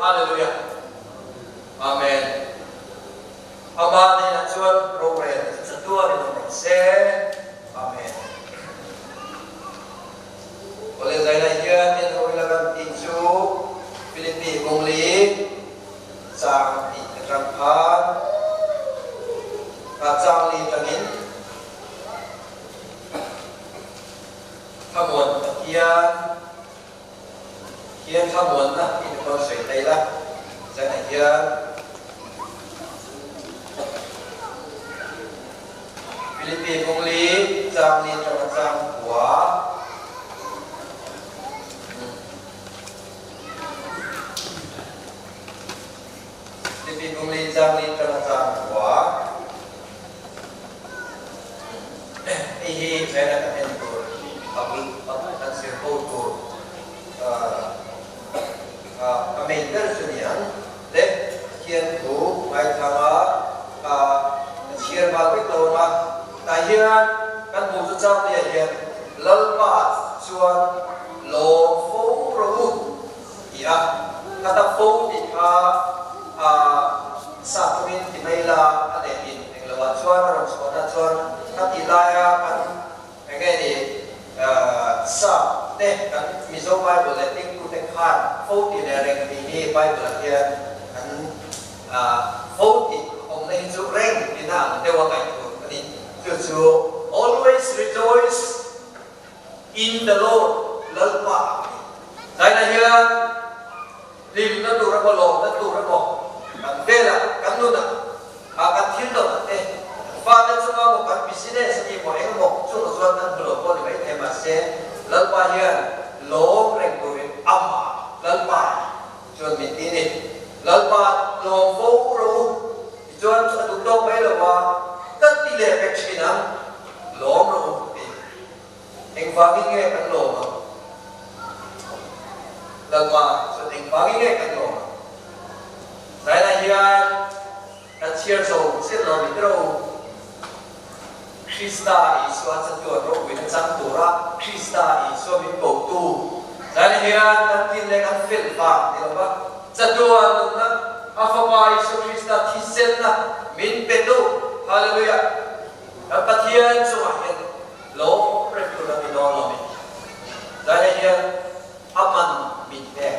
Speaker 5: Hallelujah. Amen. Amah hnenah chuan rorel chu chatuanin awm rawh se. Amen. Awle zainah hian en ho ila kan tih chu Philippi bung li chang tih atang khan chang li tangin Thlamuan Pathian hian thlamuanna i ni pawn sawi thei la, zanah hian. Philippi bung li chang li atanga chang kua. Philippi bung li chang li atanga chang kua. Hei hi China kan en tur a bul kan zir ho tur a main ber chu ni ang le Pathian thu ngaithlang a a chhiar val vek lo ang a tah hian kan hmuh chu chang leh hian Lalpa chuan lawm fo rawh u ti a ka ta fo tih kha a sa tumin ti mai la a leh in Englo ah chuan a rawn chhuahna chuan ka tih laia kan eng nge ni sap te kan Mizo Bible leh dingtu te khan fo tih leh reng tih hi Bible ah hian kan fo tih awmna hi chu reng tihna ang deuh a ngaih tur a ni. Chu chu always rejoice in the Lord Lalpa ang ni. Zainah hian hlimna tur emaw lawmna tur emaw kan velah kan nunah ah kan thil lo ang te, kan fate chunga maw kan business a ni maw eng emaw chungah chuan kan hmu lo pawh ni mai thei mahse Lalpa hian lawm reng turin amah Lalpa chuan min ti a ni. Lalpa lawm fo rawh u tichuan chu a duh tawk mai lo va ka ti leh vek thin ang lawm rawh u ti. Engvangin nge kan lawm ang? Lalpa chuan engvangin nge kan lawm ang? Zainah hian kan chhiar zo chiah lo ni ber u. Krista Isua chatuan ropuina chang tura Krista Isua min kotu. Zainah hian kan tin leh kan fel vang ti lo va, chatuan nunna a Fapa Isua Krista thisenna min pe tu. Hallelujah! Kan Pathian chungah hian lawm reng tur kan ni dawn lo mi. Zainah hian A man min pek.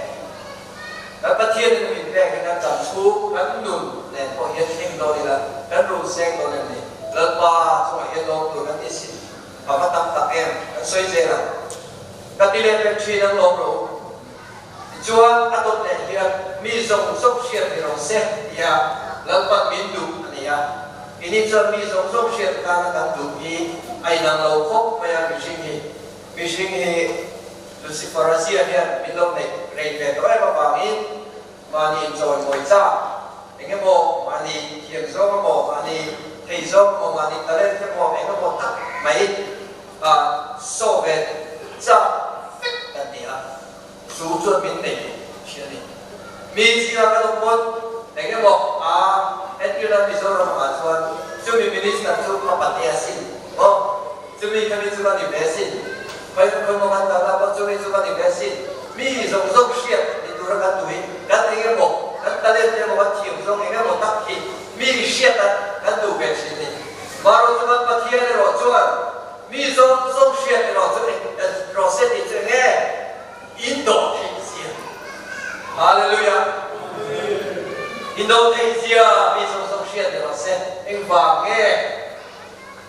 Speaker 5: Kan Pathian in min pek hi kan dam chhung, kan nun nen pawh hian thleng dawn ila, kan rul seng dawn em ni? Lalpa chungah hian lawm tur kan ni sin. A va tam tak em? Kan sawi zel ang. Ka ti leh pek thin ang lawm rawh u. Tichuan a dawt leh hian mi zawng zawng hriat ni rawh se tia Lalpan min duh a ni a. Ini chuan mi zawng zawng hriat atana kan duh hi a inang lo khawp mai a mihring hi. Mihring hi Lucifer a zia hian min lo neih rei ve tawh em avangin mahni inchawimawi chak eng emaw, mahni thiam zawng emaw, mahni thei zawng emaw, mahni talent emaw eng emaw tak mai a saw ve chak vek kan ni a, chu chuan min nei thin a ni. Mi zinga kan awm pawn eng emaw a entirna Mizoram angah chuan chumi minister chu ka pate a sin maw? Chumi kha mi chu ka ni ve sin. Khawi khawi maw kan kalna pawh chumi chu ka ni ve sin. Mi zawng zawng hriat ni tura kan duh hi kan eng emaw, kan talent emaw, kan thiam zawng eng emaw tak hi mi hriat a kan duh ve thin a ni. Marawh chu kan Pathian erawh chuan mi zawng zawng hriat erawh chu eng rawh se tih chu eng nge? In dawh theih zia. Hallelujah. In dawh theih zia mi zawng zawng hriat ni rawh se. Engvang nge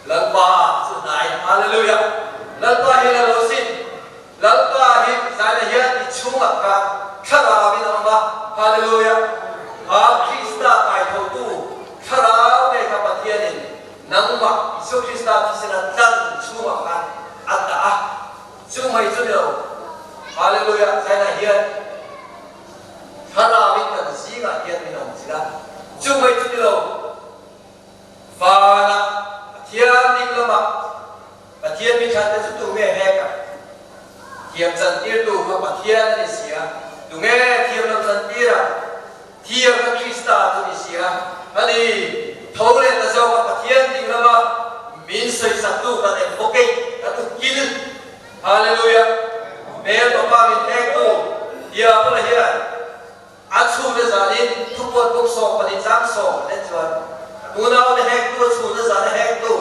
Speaker 5: Lalpa chu hnai. Hallelujah. Lalpa hi la lo sin. Lalpa hi zaina hian i chhungah khan thlarau in a awm a. Hallelujah. Ha Krista kaithotu thlarau ngei kha Pathianin nangmah Isua Krista thisena tlan chhungah khan a dah a. Chu mai chu ni lo, Hallelujah, Zainah hian Thlarauin kan zingah hian min awm chilh a, chu mai chu ni lo, Vanah Pathian ding lamah Pathian mi thatte chu tunge hek a? Thiam chantirtu kha Pathian a ni si a, tunge thiam lo chantir a? Thiam kha Krista chu ni si a, ani tho leh ta zawk a Pathian ding lama min sawisaktu kan advocate, kan ukil. Hallelujah! Hmel papa min hektu Diabola hian a chhun a zanin thupuan bawk sawm pahnih chang sawm a len chuan unau te hektu a chhun a zan a hektu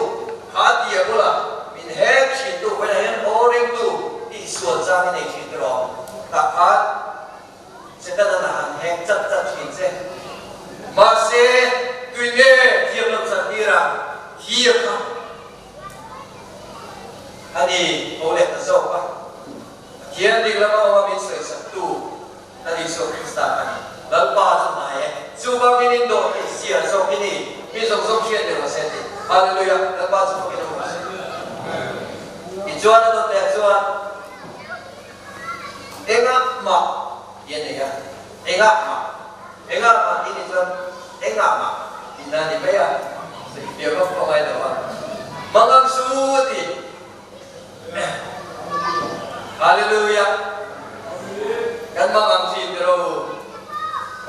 Speaker 5: kha Diabola min hek thintu vawilah hian aw ringtu tihsual chang i nei thin te rawh tah khan Setana na han heng chat chat thin che. Mahse, tui nge thiam lo chan tir a hi a kha a ni tho leh ta zawk a. Pathian dik lama awm a min sawisak tu Lal Isua Krista a ni. Lalpa chu hnai e. Chuvangin in dawh theih zia zawk hi ni mi zawng zawng hriat ni rawh se ti. Hallelujah! Lalpa chu fakin awm rawh se. Tichuan a dawt leh chuan engah mah tih a nei a, engah mah, engah mah tih nih chuan engah mah tihna a ni mai a, sawifiah vak pawh a ngai lo a, mangang su a ti. Hallelujah! Kan mangang thin tiro u,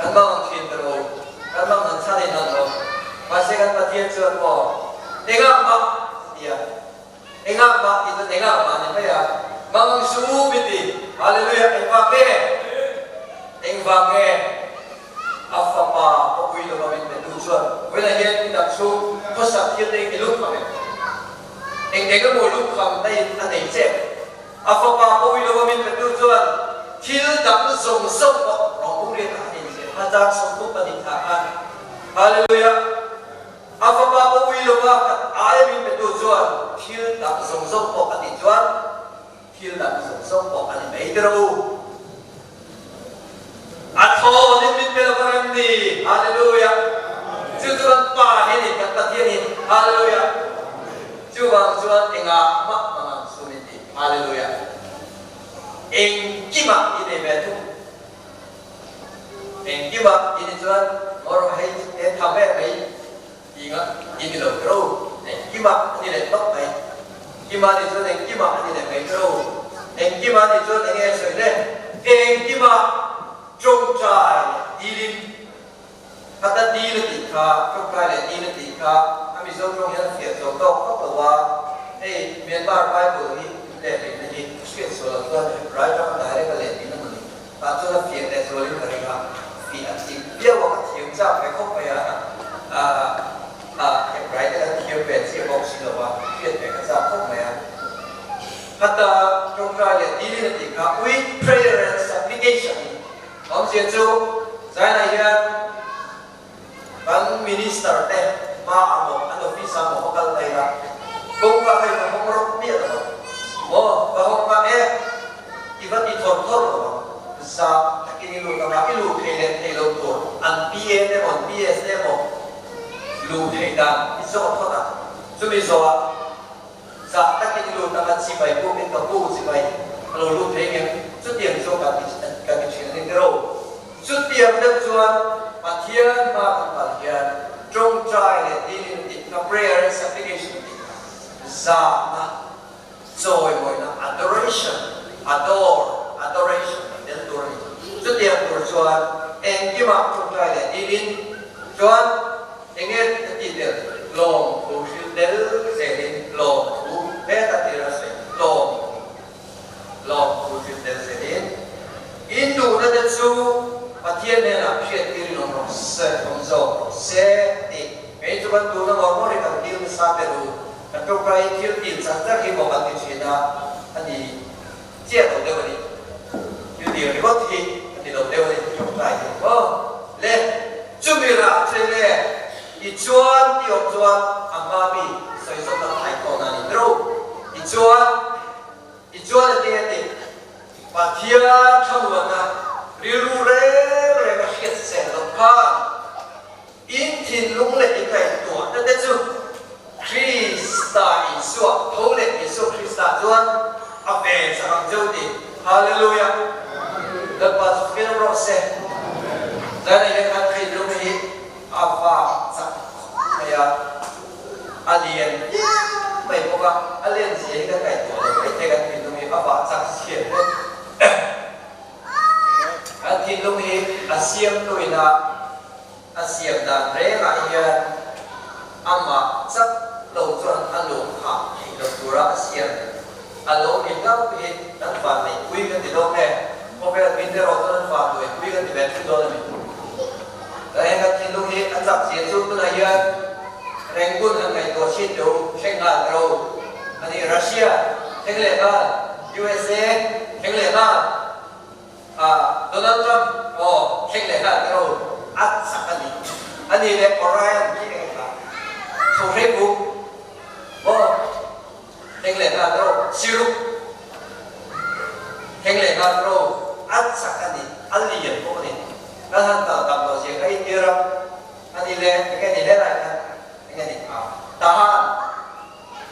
Speaker 5: kan mangang thin tiro u, kan mangang chhan in ang lo. Mahse kan Pathian chuan maw engah mah a ti a, engah mah tih chuan engah mah a ni mai a, mangang su u mi ti. Hallelujah! Engvang nge? Engvang nge? A fapa a ui lova min pe tu chuan vawiinah hian midang chu khawsak thil te i lut kham em? Eng eng emaw lut kham na in a nei che em? A fapa a ui lova min pe tu chuan thil dang zawng zawng pawh rawng bung riat ah a nei che em? A chang 32 thla khan Hallelujah! A fapa a ui lova aia min pe tu chuan thil dang zawng zawng pawh a tih chuan Thil dang zawng zawng pawh a ni mai ber u. A thawn in min pe lo vang em ni? Hallelujah! Chu chu kan Pa hi a ni, kan Pathian hi. Hallelujah! Chuvang chuan engah mah hmang ang chu min ti. Hallelujah! Engkimah i nei ve thung. Engkimah i ni chuan maw hei he tham em mai. Tinga i ni lo tro, engkimah a ni leh tawp mai. Kima ni chuan engkimah a ni leh mai tro. Engkimah ni chuan enge a sawi le? Engkimah tawngtai leh dilin khata dil a tih kha, tawngtai leh dil a tih kha a Mizo tawng hian a fiah zo tawk khawp lo a. Hei Myanmar Bible hi lehlinna hi a hriat sual loh chuan Hebrai tanga direct a lehlin a mawni. Tah chuan a fiah leh zualin ka ring a, fiah a chik viau a, ka thiam chak ve khawp mai a, ah Hebrai te kan thiam ve chiah bawk si lo a, hriat ve ka chak khawp mai a. Khata tawngtai leh dilin a tih kha with prayer and supplication awmzia chu China hian Kan Minister te hma ah maw an office ah maw va kal ta ila, kawngka kha i va hawng rawk miah lo ang maw, va hawng nghah e, i va ti thawr thawr lo ang, zah takin i lut ang a, i luh thei leh thei lo tur an PA te emaw an PS te emaw luh theih dan i zawh phawt ang, chumi zawhah zah takin i lut ang a, chibai puk in ka pu chibai a lo lut thei ngem, chutiang chu kan ti thin a ni tiraw. Chutiang deuh chuan Pathian hma kan kal hian tawngtai leh dilin tih kha prayer and supplication tih kha zahna, chawimawina, adoration, adore, adoration a tel tur a ni. Chutiang tur chuan engkimah tawngtai leh dilin chuan enge a tih tel? Lawmthu hrilh tel zelin lawmthu heta tir a sawi lawmthu. Lawmthu hrilh tel zelin, In duhna te chu Pathian hnenah hriattir in awm rawh se, awm zawk rawh se tih. Kei chu kan duhna ngawr ngawr hi kan dil nasa ber u, kan tawngtai hi thil dil chak chak hi maw kan ti thin a, a ni chiah lo deuh a ni. Thil dil ringawt hi a ni lo deuh a ni tawngtai hi maw le. Chumi rah che le tichuan ti awm chuan a hma mi sawi zawk na thai tawn a ni ber u. Tichuan. Tichuan a ti a ti, Pathian thlamuanna rilru reng reng a hriat sel loh khan in thinlung leh in ngaihtuahna te chu Krista Isua, tho leh Isua Krista chuan a ven sak ang cheu ti. Hallelujah! Lalpa chu fiam rawh se. Zaina hian kan thinlung hi a vak chak khawp mai a. A lian viau mai bawk a, a len zia hi kan ngaihtuah lo mai thei, kan thinlung hi a vah chak chhiat vek. Kan thinlung hi a siamtu ina a siam dan rengah hian amah chak lo chuan a luh phah theih loh tura a siam a lo ni hlauh hi kan vanneihpui kan ti dawn nge? Khawvel min erawh chuan an vanduaipui kan ti ve thung dawn a ni. Heng kan thinlung hi a chak zia chu tunah hian Rangoon an ngaihtuah chhin teh u, thleng nghal teh u. A ni, Russia thleng leh nghal, USA thleng leh nghal, ah Donald Trump aw thleng leh nghal teh u, a chak a ni. A ni leh Orion khi eng kha tho hrei buk maw thleng leh nghal teh u, Siruk thleng leh nghal teh u, a chak a ni, a lian bawk a ni. Kan han kal tam loh zia kha India ram a ni le, enge ni hle lai khan enge ni kha Tahan,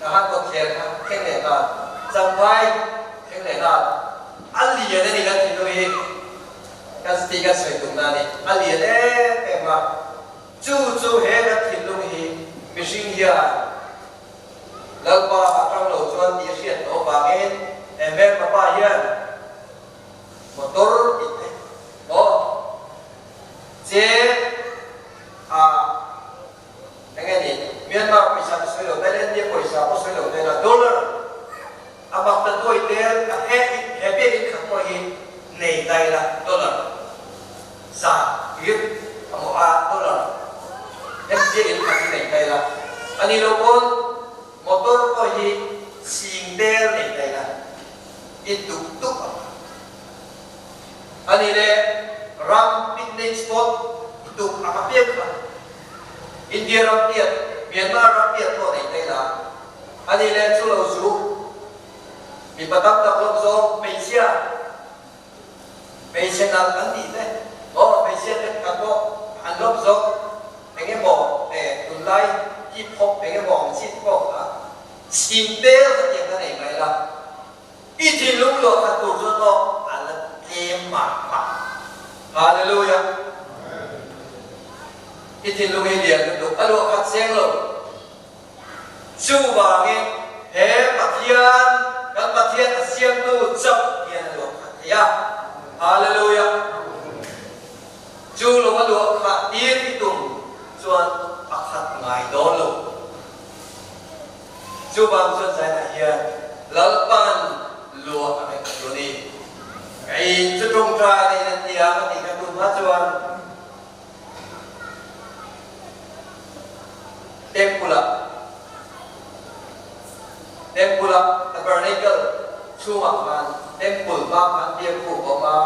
Speaker 5: Tahan kawtthler kha thleng leh nghal. Champhai thleng leh nghal. A lian a ni kan thinlung hi kan tih kan sawi tumna a ni. A lian em em a, chu chu he kan thinlung hi mihring hian Lalpa atang lo chuan tih a hriat tawh avangin he hmelma pa hian motor tih te maw che a enge ni Myanmar pawisa te sawi lo Thailand nia pawisa pawh sawi lo vel a dollar a mak ta tuai tel a he he biak in khat pawh hi nei ta ila dollar za tir a maw a dollar he biak in khat hi nei ta ila a ni lo pawn motor pawh hi ching tel nei ta ila i tuk tuk ang a. A ni le ram picnic spot i tuk ang apiang kha India ram piat, Myanmar ram piat pawh nei ta ila a ni le chu lo zu mipa tam tak lawk zawng hmeichhia hmeichhe nalh an tih te aw hmeichhia te khat pawh an lawk zawng eng emaw eh tunlai hip hop eng emaw ang chi te pawh kha chhim tel kha tiang kha nei mai la. I thinlung luah khat tur chuan maw a la tlem mah mah. Hallelujah! I thinlung hi lian lutuk a luah khat seng lo. Chuvangin he Pathian, kan Pathian a siamtu chauh hian a luah khat thei a. Hallelujah! Chu lo a luah khah tir i tum chuan a khat ngai dawn lo. Chuvang chuan zainah hian Lalpan luah a ngaih tur a ni. Kei chu tawngtai nei nan tia ka tih kha tun hma chuan Temple ah Temple ah Tabernacle chhungah khan Temple hma khan biakbuk a awm a,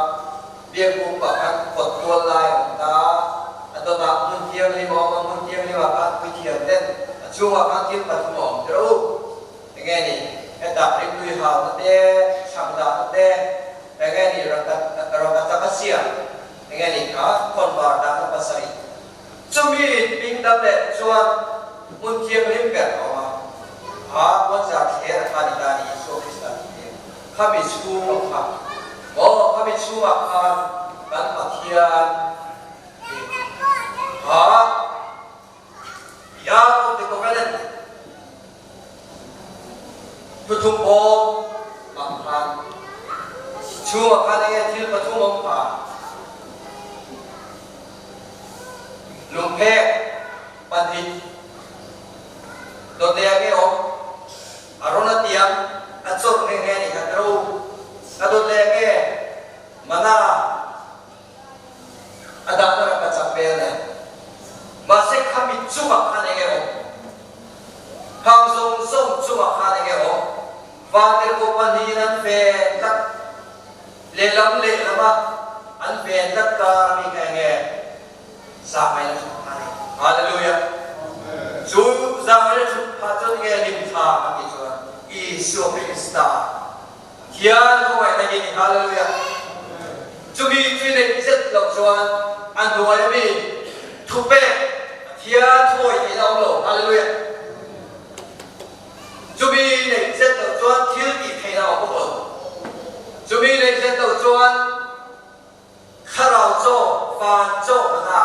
Speaker 5: biakbuk pah khan kawt tual lai a awm ta a, a dawtah hmun thianghlim a awm a, hmun thianghlim ah khan puithiam ten a chhungah khan thil pathum a awm tirh u. Enge ni hetah rimtui hauna te, chhang dahna te, enge ni rangka chak a siam, enge ni kha khawnvar dahna pasarih. Chumi pingdam leh chuan hmun thianghlim ber a awm a, kha puanzar thler a kha ni ta ni Isua Krista tih te khami chhung a kha maw khami chhungah khan kan Pathian hi kha The Ark of the Covenant thuthum bawm ah khan chhungah khan enge thil pathum awm kha lungphek pahnih dawtdeh nge awm a rawn a tiang a chawrh nghe nghe ni kha tiro a dawtleh nge mana A dahna ram a chak vel nen. Mahse khami chungah khan enge awm? Khang zawng zawng chungah khan enge awm? Vantirhkoh pahnihin an ven tlat. Lehlam lehlama an ven tlat kar ami kha enge? Zangaina thut kha a ni. Hallelujah! Chu zangaina thut kha chuan enge limthla a tih chuan Isua Krista Thian khawngaihna hi ni Hallelujah. Chumi tui neih zet loh chuan a hnuai ami thupek Pathian thawi theihna awm lo Hallelujah. Chumi neih zet loh chuan thil tih theihna awm bawk lo. Chumi neih zet loh chuan Thlarau chaw, van chaw hmana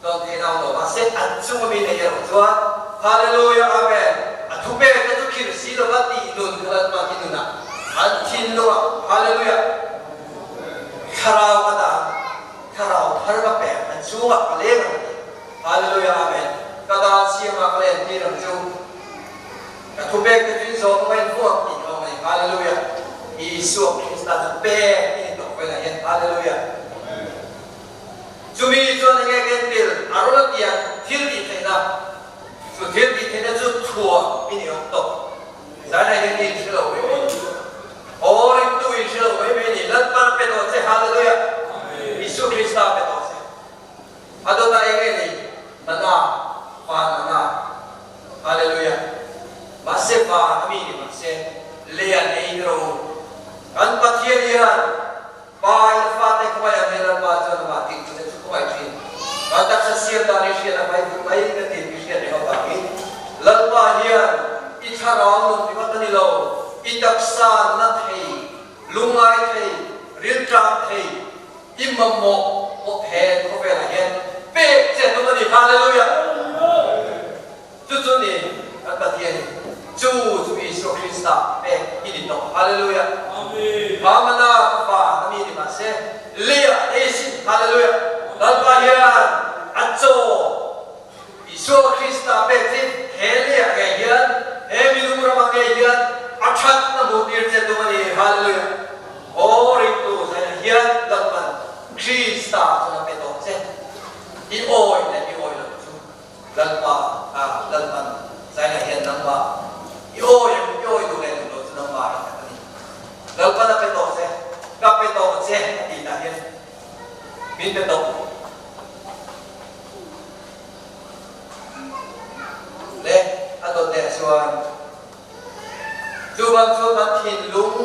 Speaker 5: dawn theihna awm lo mahse an chung ami nei erawh chuan Hallelujah Amen a thupek te chu khir si lova tih nun kha Lalpa ki nunah an thinlungah Hallelujah Thlarau ka dah Thlarau thar ka pek an chungah ka leng ang a ti Hallelujah Amen ka dan siamah ka len tir ang chu Ka thupek te chu in zawm a in huam tih kha awm a ni. Hallelujah! Isua Krista chu pek i ni tawh velah hian. Hallelujah! Chumi chuan enge ken tel a rawn a pian thil tih theihna, chu thil tih theihna chu thuam i ni awm tawh. Zaina hian i inhre lo mai mai ni. Aw ringtu i inhre lo mai mai ni. Lalpan pe tawh che. Hallelujah! Isua Krista pe tawh che. A dawtah enge ni? Mana, van mana. Hallelujah. Mahse van a mi ni mahse lei an ei ni rawh u. Kan Pathian hian Pa in a fate khawngaih ang hian Lalpa chuan amah dik tute chu khawngaih thin. Kan taksa siam dan hi hriat a hmai duh mai ka ti tih hriat reng avangin Lalpa hian i thlarau nun ringawt a ni lo. I taksa na thei, lungngai thei, rilṭam thei, i mamawh pawh he khawvelah hian pek che tum a ni. Hallelujah! Chu chu ni kan Pathian in chu chu Isua Krista pek i ni tawh. Hallelujah! Hamana ka fa na mi ni mahse leiah ei sin. Hallelujah! Lalpa hian a chaw Isua Krista pek hi he leiah ngei hian, he minung ramah ngei hian a that na hmuh tir che tum a ni. Hallelujah! Aw ringtu zainah hian Lalpan Krista chuan a pe tawh che. I awi leh i awi loh chu Lalpa a Lalpan zainah hian nangmah i awi em i awi duh leh duh loh chu nangmah i that a ni. Lalpan a pe tawh che, ka pe tawh che a tih tah hian min pe tawh. Le a dawt leh chuan chuvang chuan kan thinlung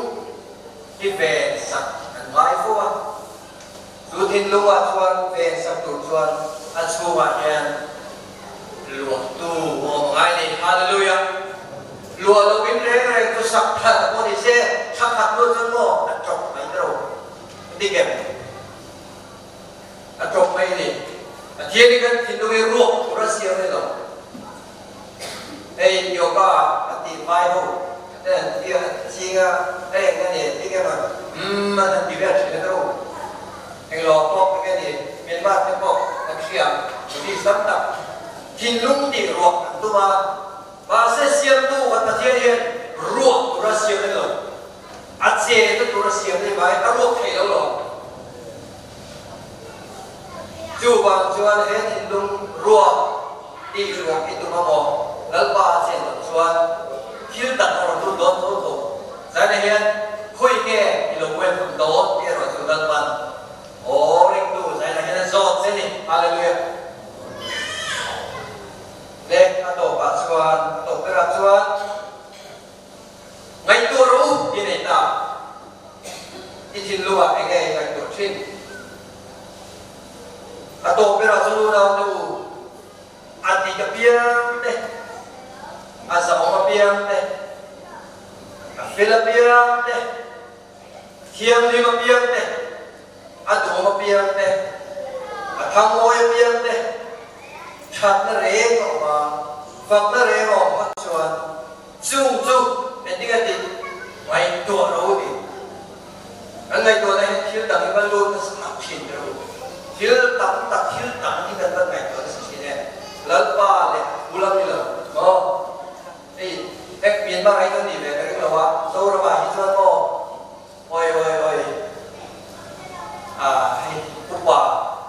Speaker 5: hi ven sak kan ngai fo a, chu thinlungah chuan ven sak tur chuan a chhungah hian luahtu awm a ngai ni. Hallelujah! Luah lovin reng reng chu sak that pawh ni se, thla khat luah chuan maw a tawp mai ta ro. Dik em? A tawp mai ni. Pathian hi kan thinlung hi ruak tur a siam ni lo. Hei yoga a tih hmai ho te an ti a, an ching a, hei eng nge ni an ti nge maw umm an han ti vel thin a ro. Englo pawh eng nge ni Myanmar te pawh kan hria Buddhist tam tak thinlung tih ruak an tum a, mahse siamtu kan Pathian hian ruak tur a siam ni lo. A che na tur a siam ni mai, a ruak thei lo lo. Chuvang chuan he thinlung ruak tih ruak i tum a maw? Lalpa a chen loh chuan thil tak a rawn lut dawn tho tho. Zaina hian khawi nge i lo welcome dawn tih erawh chu Lalpan aw ringtu Zaina hian a zawt che ni. Hallelujah. Le a tawpah chuan a tawp berah chuan Ngaihtuah rawh u ti nei ta. I thinlungah eng nge i ngaihtuah thin? A tawp berah chu nunau te u, a dik apiang te, a zahawm apiang te, a fel apiang te, a thianghlim apiang te, a duhawm apiang te, a thangawi apiang te, thatna reng a awm a, fakna reng a awm phawt chuan chung chu engtin a tih ngaihtuah ro a ni. Kan ngaihtuahna hian thil dang hi va lut nasa tak thin ber u. Thil tam tak, thil dang hi kan van ngaihtuah nasa thin e. Lalpa leh a lam ni lo maw? Hei, heng Myanmar hi chuan ni ve ka ring lo a, Zoramah hi chuan maw? Oi oi oi ah hei upa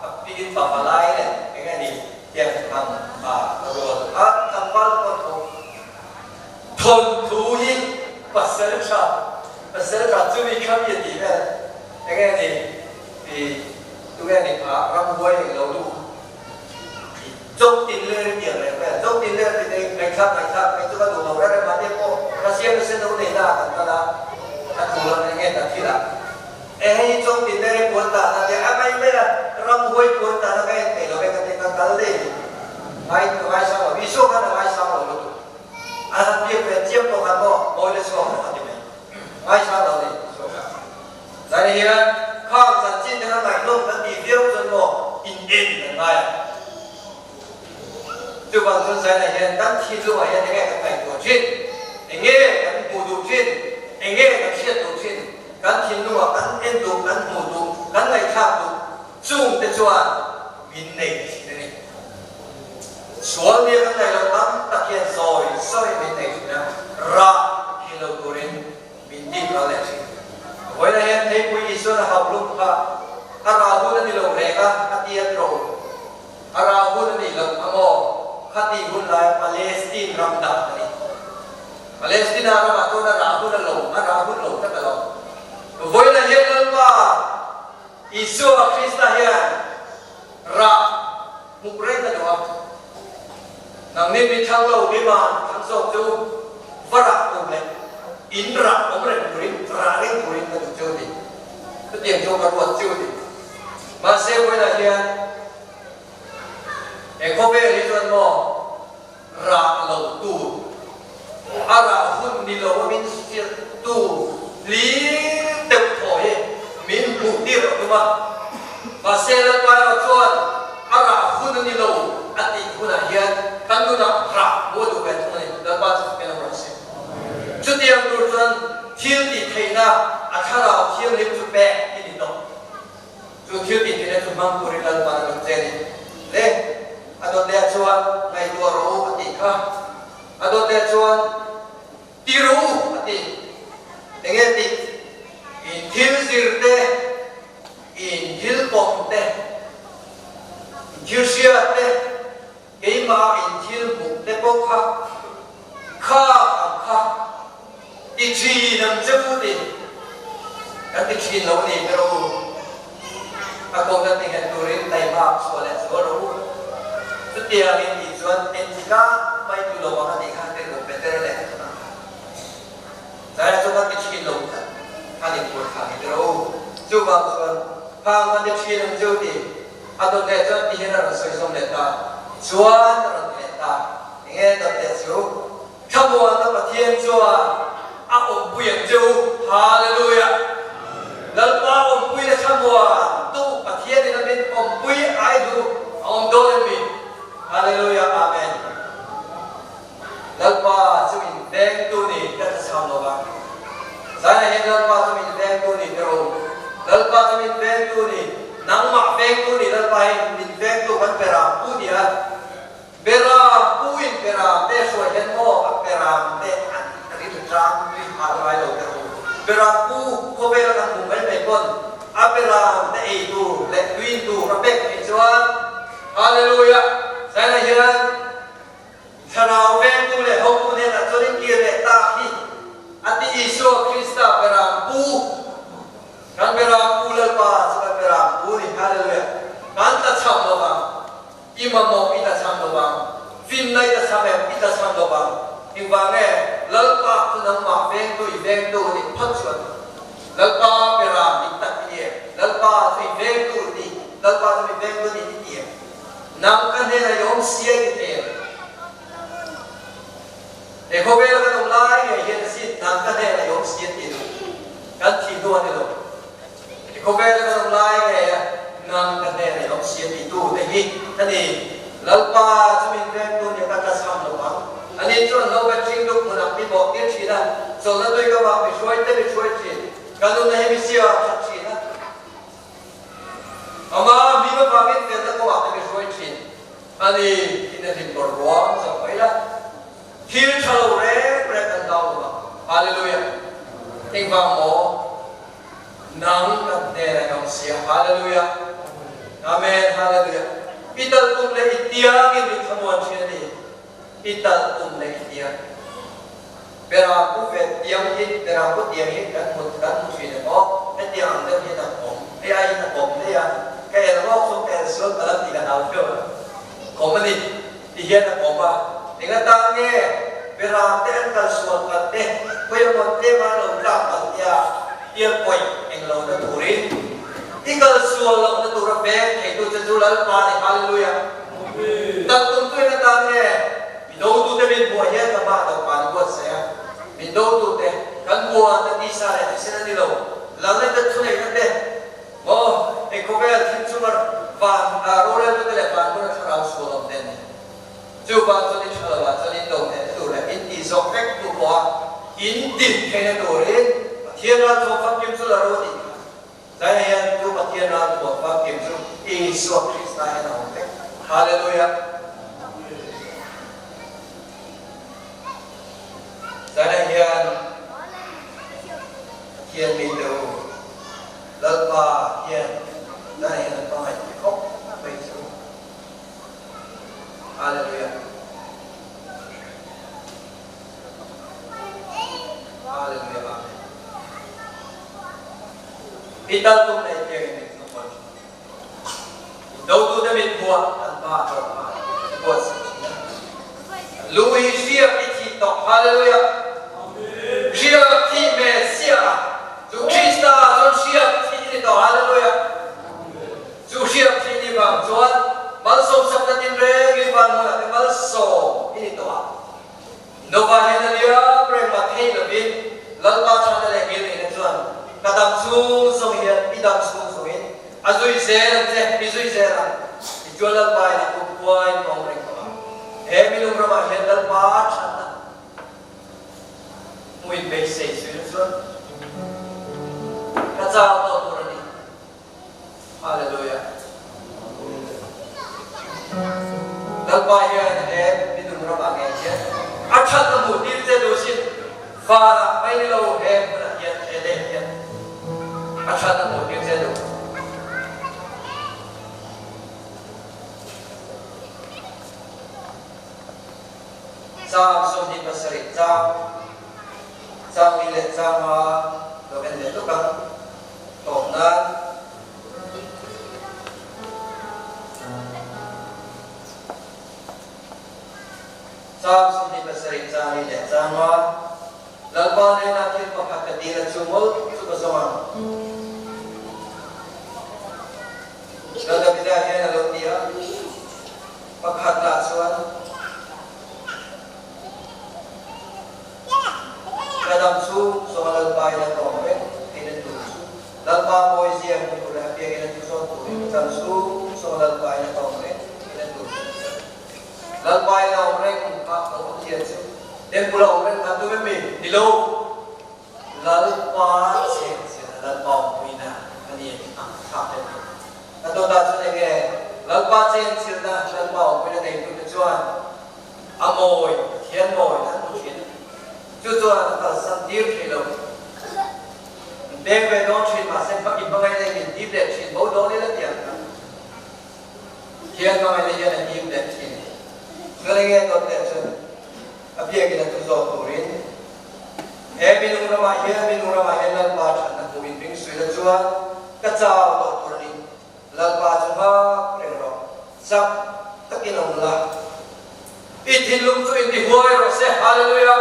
Speaker 5: a piin pa palai leh eng nge ni tiang ang ah rual a tlangval pawh tho thawnthu hi pasal tha pasal tha chumi kha mi a tih vel eng nge ni i tunge ni kha ramhuai eng lo duh Chawk tin ler tiang reng vel chawk tin ler tih te ngaihthlak ngaihthlak mai chu ka duh lo reng reng mahni pawh Russia misen lo nei na ah kan kal a a thu lam eng nge kan thil ah e hei hi chawk tin ler i puan dah na te a mai mai a ramhuai puan dah na ka en thei lo e ka ti ka kal daih ni ngai ka ngaisang lo Isua khan a ngaisang lo lutuk a han biak ve chiam pawh khan maw mawi le chhuak lo a ti mai ngaisang lo ni Isua khan. Zai hian khang chanchin te kha ngaihnawm kan tih viau chuan maw in en kan ngai ang. Chuvang chuan Zaina hian kan thinlungah hian enge kan ngaihtuah thin, enge kan hmuh duh thin, enge kan hriat duh thin, kan thinlungah kan en duh, kan hmuh duh, kan ngaihthlak duh chung te chuan min nei thin a ni. Sual nia kan ngaih loh tam tak hian zawi zawi min nei thin a, rah thin lo turin Min tih kha leh thin. Vawiinah hian Theipui Isuan a hauh lum kha a rah hun a ni lo reng a, a ti a ti rawh u. A rah hun a nih loh a maw? Kha tih hun laia Palestine ram dah a ni. Palestina ramah chuan a rah hun a lo, a rah hun lo tlat a lo. Vawiinah hian Lalpa Isua Krista hian rah hmuh reng a duh a. Nangni mi thlang lo mi man thlang zawk chu va rah tur leh in rah awm reng turin rah reng turin ka duh cheu ni. Chutiang chu ka ruat cheu ni. Mahse vawiinah hian he khawvel hi chuan maw rah lo tur a rah hun ni lo a min hrilh. Mahse Lalpa erawh chuan a rah hun a ni lo a tih hunah hian kan nunah rah hmuh a duh ve thung a ni. Lalpa chu fakin awm rawh se. Chutiang tur chuan thil tih theihna a thlarau thianghlim chu pek i ni tawh. Chu thil tih theihna chu hmang turin Lalpa a rawn che a ni. Le, a dawt leh chuan ngaihtuah rawh u a tih kha. A dawt leh chuan ti rawh u a ti. Enge tih? In thil zir te, in thil pawm te, in thil hria te, keimah in thil hmuh te pawh kha khak ang kha ti thin ang che u ti. Kan ti thin lo a ni ber u. A kawmna ti nghet turin taihmak chhuah leh zual rawh u. Chutiangin tih chuan entika mai tu lo ang a tih kha tirhkoh Petera leh a tun ang kha. Zaia chu kan ti thin lo tlat a ni phur thla ni rawh u. Chuvang chuan phang kan ti thin ang chu tih a dawt leh chuan ti hian a rawn sawi zawm leh ta. Tichuan a rawn ti leh ta. Enge dawt leh chu? Thlamuanna Pathian chuan a awmpui ang che u. Hallelujah! Lalpa awmpuina thlamuan tu Pathianin a min awmpui ai duh a awm dawn em mi? Hallelujah! Amen! Lalpa chu min vengtu ni ka thlachham lo va. Zaina hian Lalpa chu min vengtu ni ti rawh u. Lalpa chu min vengtu ni, nangmah vengtu ni Lalpa hi min vengtu kan peram pu ni a. Peram pu in peram te hruai hian maw a peram te an rin tlang tui hal ngai lo ti rawh u. Peram pu khawvel kan hmu mai mai pawn a peram te ei tur leh tuin tur a pek theih chuan Hallelujah! Zaina hian Thlarau vengtu leh hotu hnenah chuan in kir leh tak hi a ti Isua Krista Beram Pu, kan Beram Pu Lalpa chu kan Beram Pu ni, Hallelujah, kan tla cham lo vang, i mamawh i tla cham lo vang, finna i tla cham em i tla cham lo vang, engvang nge Lalpa chu nangmah vengtu i vengtu a nih phawt chuan Lalpa Beram dik tak i ni em, Lalpa chu i vengtu ti, Lalpa chu mi vengtu a ni ti ti em? Nang ka hnenah i awm siai ti thei em? He khawvela kan awm lai ngei hian a sin, nang ka hnenah i awm siai ti lo. Kan thih hnu a ni lo. He khawvela kan awm lai ngei a nang ka hnenah i awm siai ti tu te hi a ni. Lalpa chu min vengtu nia ka tlachham lo ang. Ani chuan lo bet hring duk hmunah mi bawh tir thin a, chawlhna tui ka vah mi hruai te mi hruai thin. Ka nunna hi mi sia that thin a. Ama hming avangin felna kawngah te mi hruai thin a ni in a hlim bawr ruang zawk mai la. Thil tha lo reng reng kan hlau lo ang. Hallelujah! Engvang maw? Nang kan hnenah i awm sia. Hallelujah! Amen! Hallelujah! I tal tum leh i tiangin min thlamuan thin a ni. I tal tum leh i tiang. Bera pu ve tiang hi, bera pu tiang hi kan hmu kan hmu thin em aw? Hetiang ang deuh hian a awm, hei aiin a awm daih a, ka el rawk chu ka el sual ta lo tih ka hlau deuh a, awm a ni ti hian a awm a, eng atan nge bera te an kal sual palh te, khawi emaw tlem a lo tlak palh tia tial pawih eng lo na turin i kal sual loh na tura veng theitu che chu Lalpa ni, Hallelujah! Tak tum tu eng atan nge? Mi dotute min buah hian ka hma dawhkan i buatsaih a, min dotute kan buan te tisa leh thisen a ni lo, lalna te thuneihna te, maw hei khawvel thil chunga van roreltute leh van hmuna thlarau sual awm te an ni. Chuvang chuan i tha lo ah chuan in do hnehna tur leh in tih zawk vek hnu pawha in din theihna turin Pathian ralthuam famkim chu la ro a tih kha. Tlaiah hian tu Pathian ralthuam famkim chu Isua Krista hian a awm vek. Hallelujah! Tlaiah hian Pathian mite u, Lalpa hian tlaiah hian a hmangaih khawp mai chu. Hallelujah! Hallelujah! Amen. I tal tum nei tiangin min thlamuan thin. I dotute mit hmuah an hma tawh hma i buatsaih thin a. Lu hi hriak i thih tawh. Hallelujah! Hriak thih Messiah a chu Krista ah chuan hriak thih i ni tawh. Hallelujah! Chu hriak thih ni vang chuan malsawmsakna tinrengin van hmunah te malsawm i ni tawh a. Nova hian a liam reng mah thei lovin Lalpa chhana leh ngil neihna chuan ka dam chhung zawng hian i dam chhung zawngin A zui zel ang che, i zui zel ang. I chuan Lalpa in a kum khuain ka awm reng tawh ang. He minung ramah hian Lalpa thatna hmuin beisei zui na chuan ka chau tawh tur a ni. Hallelujah. Lalpa hian he minung ramah ngei hian a thatna hmuh tir che duh sin. Vanah mai ni lo he hmunah hian he leh hian a thatna hmuh tir che duh. Chang 27 chang chang li leh chang nga lo en leh tuk ang. Tawp nan. Chang 27 chang li leh chang nga. Lalpa hnenah thil pakhat ka dil a chu mawlh chu ka zawng ang. Lal Davida hian a lo ti a, pakhat lah chuan Ka dam chu zawng a Lalpa in a tawng reng in a tur chu Lalpa mawi zia hmu tur leh a piak in a thu zawn turin ka dam chu zawng a Lalpa in a tawng reng in a tur chu Lalpa in a awm reng kha ka awm thian chu Temple a awm reng kha tum em mi? Ni lo. Lalpa cheng chian a Lalpa awmpuina a ni ang thlak em ni? Ka dawtah chuan eng nge Lalpa cheng chilna Lalpa awmpuina neitute chuan a mawi, Pathian mawi an hmu thin. Chu chuan a kalsan tir thei lo. Min peng ve dawn thin mahse i hmangaihna in min hip leh thin bo dawn ila tiang kha. Pathian hmangaihna hian a hip leh thin. Chuan eng nge dawt leh chuan a biakin a tu zawk turin He minung ramah hian minung ramah hian Lalpa thatna hmuh in ring suila chuan ka chau tawh tur a ni. Lalpa chu nghak reng rawh, chak takin awm la. I thinlung chu inti huai rawh se, Hallelujah!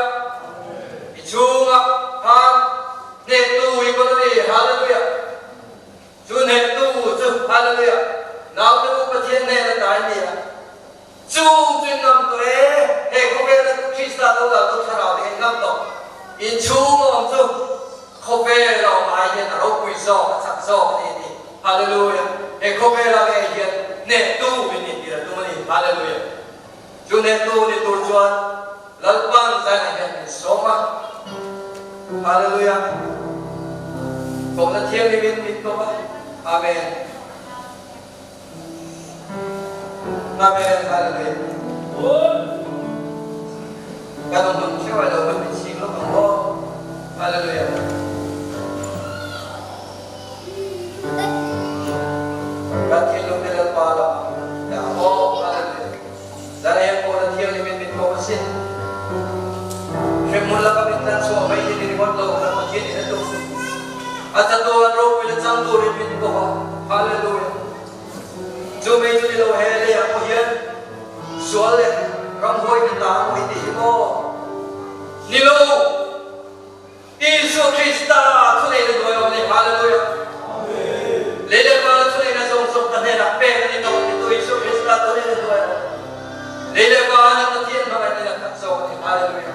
Speaker 5: I chhungah khan hnehtu i kawn a ni, Hallelujah! Chu hnehtu chu, Hallelujah! Naute u Pathian hnen a tain ni a. Chu chu in ngam tawh e, he khawvela Krista lo kal tu thlarau te in ngam tawh. In chhung a awm chu khawvel a awm ai hian a ropui zawk, a chak zawk a ni a ti. Hallelujah! He khawvela ngei hian hnehtu min nih tir a tum a ni. Hallelujah! Chu hnehtu ni tur chuan Lalpan zainah hian min sawm a. Hallelujah! Kohna thianghlim in min kawp a. Amen. Amen Hallelujah. Kan awm hmun theuh ai lo kan min chhing lawk ang aw. Hallelujah. Kan thinlung te Lalpa lam dah ang aw. Hallelujah. Zan hian pawh na thianghlim in min kawm asin. Hremhmun laka min tlan chhuah mai hi ni ringawt lo kan Pathian in a tum. A chatuan ropui la chang turin min kawm a. Hallelujah. Chu mai chu ni lo he leiah pawh hian sual leh ramhuai kan dah ang i ti hi maw? Ni lo! Isua Krista thuneihna hnuai awm a ni. Hallelujah! Lei leh vana thuneihna zawng zawng ka hnenah pek a ni tawh titu Isua Krista thuneihna hnuai awm. Lei leh vana Pathian hmangaihna khat zawk a ni. Hallelujah!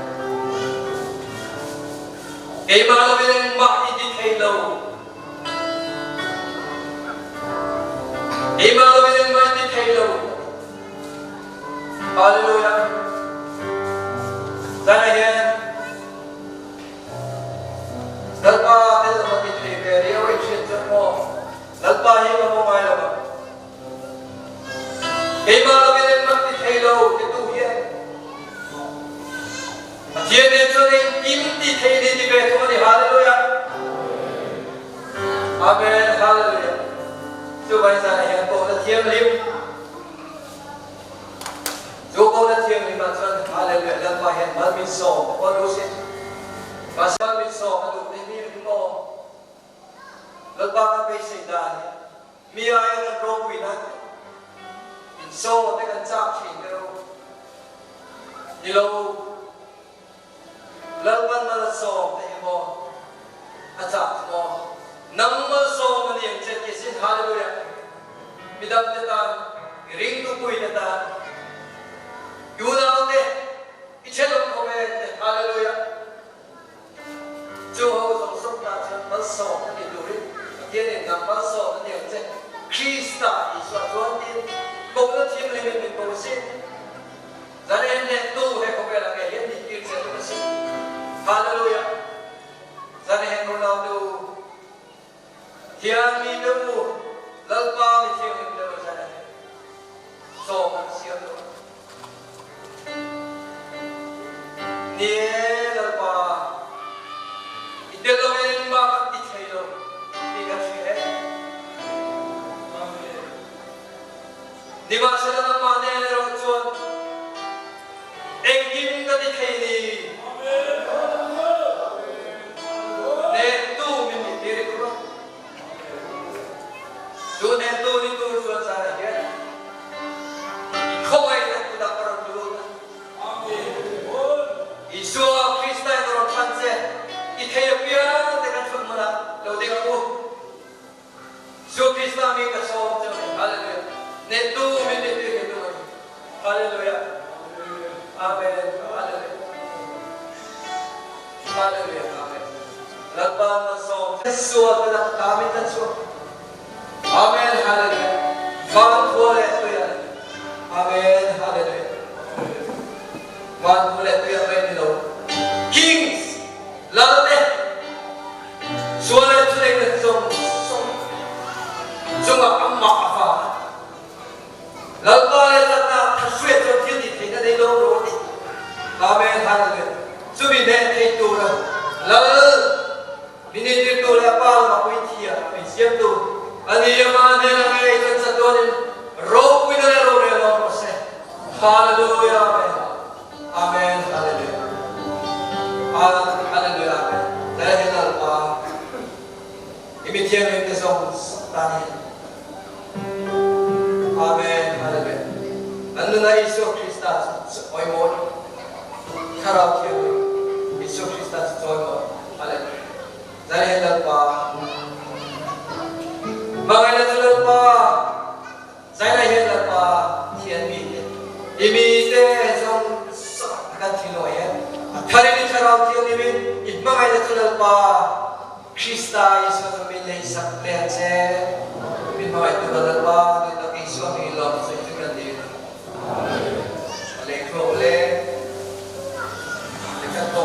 Speaker 5: Keimah lovin engmah i ti thei lo. Keimah lovin engmah i ti thei lo. Hallelujah! Zanah hian Lalpa tel lova ti thei ve riau in hriat chuan maw Lalpa hi ka hmu ngai lo ang. Keimah lovin engmah ti thei lo titu hian Pathian nen chuan engkim ti thei ni ti ve thung a ni. Hallelujah! Amen! Hallelujah! Chuvai zanah hian Kohna Thianghlim Chu Kohna Thianghlim ah chuan Hallelujah Lalpa hian mal min sawm te pawh a duh sin. Mahse mal min sawm a duh tih mi hi maw? Lalpa kan beisei dan hi mi aia kan ropui nan in saw te kan chak thin te ro ni lo. Lalpan mal a sawm te hi maw a chak chu maw? Nang malsawm a ni ang che ti sin Hallelujah. Midang te tan, i ringtupui te tan, i unau te, i thenawm khawvel te Hallelujah. Chu ho zawng zawng tan chuan malsawm a ni turin Pathianin nang malsawm a ni ang che. Krista Isua chuan tiin kohna thianghlimin min ko a si. Zalen hnehtu he khawvelah ngei hian nih tir che tum a si. Hallelujah! Zalen unau nu, Thianmi nu, Lalpa mi thianghlim deuh a zalen sawm an siam lo. Ni e, Lalpa, i tel loin mah kan ti thei lo ti kan hria e. Nimahsela nangmah nen erawh chuan engkim ka ti thei ni. Hnehtu min nih tir i tum a. Cu hnehtu ni tur chuan zan ah hian i khawngaihna kut ah ka rawn lut a. Isua Krista in a rawn hman che i thei apiang te kan hrut hmun ah lo ding ang u. Jesuh Krista mi ka sawm cu Hallelujah. Nettu min nih ti hi tu Hallelujah. Amen. Hallelujah. Hallelujah. Amen. Lalpa na sawm sual ka dak ta min kan chuak. Amen. Hallelujah. Van khua le tuya. Amen. Hallelujah. Van khua le tuya mai ni lo. Kings Lal te sual le thulei le zong cungah amah a fa. Lalpa le latnak thahruat cu thil ti thei na nei lo ro ti. Amen hallelujah. Cumi ne theitu le lal minin dirtu le pa le pui thia mi siamtu ani ama ne la ngei chan chatuan in ropui na le ro re lo se. Hallelujah amen. Amen hallelujah. Hallelujah amen. Dai hin lalpa imi thianghlim te zong tan hin. Amen hallelujah. An nuna Jesuh Krista oi mawi. Thlarau thianghlim Jesuh Krista cawi mawi. Hallelujah. Dai hin lalpa. Mangai na lalpa. Zailai hian Lalpa thianmi te i mi te zong kan thinlung hian a thar in thlarau thianghlim in i hmangaih na cu Lalpa Krista Jesuh cu min lei sak le che min hmangaih tu Lalpa ni tak Jesuh mi lawm cu cu kan din le kho le le kan ko.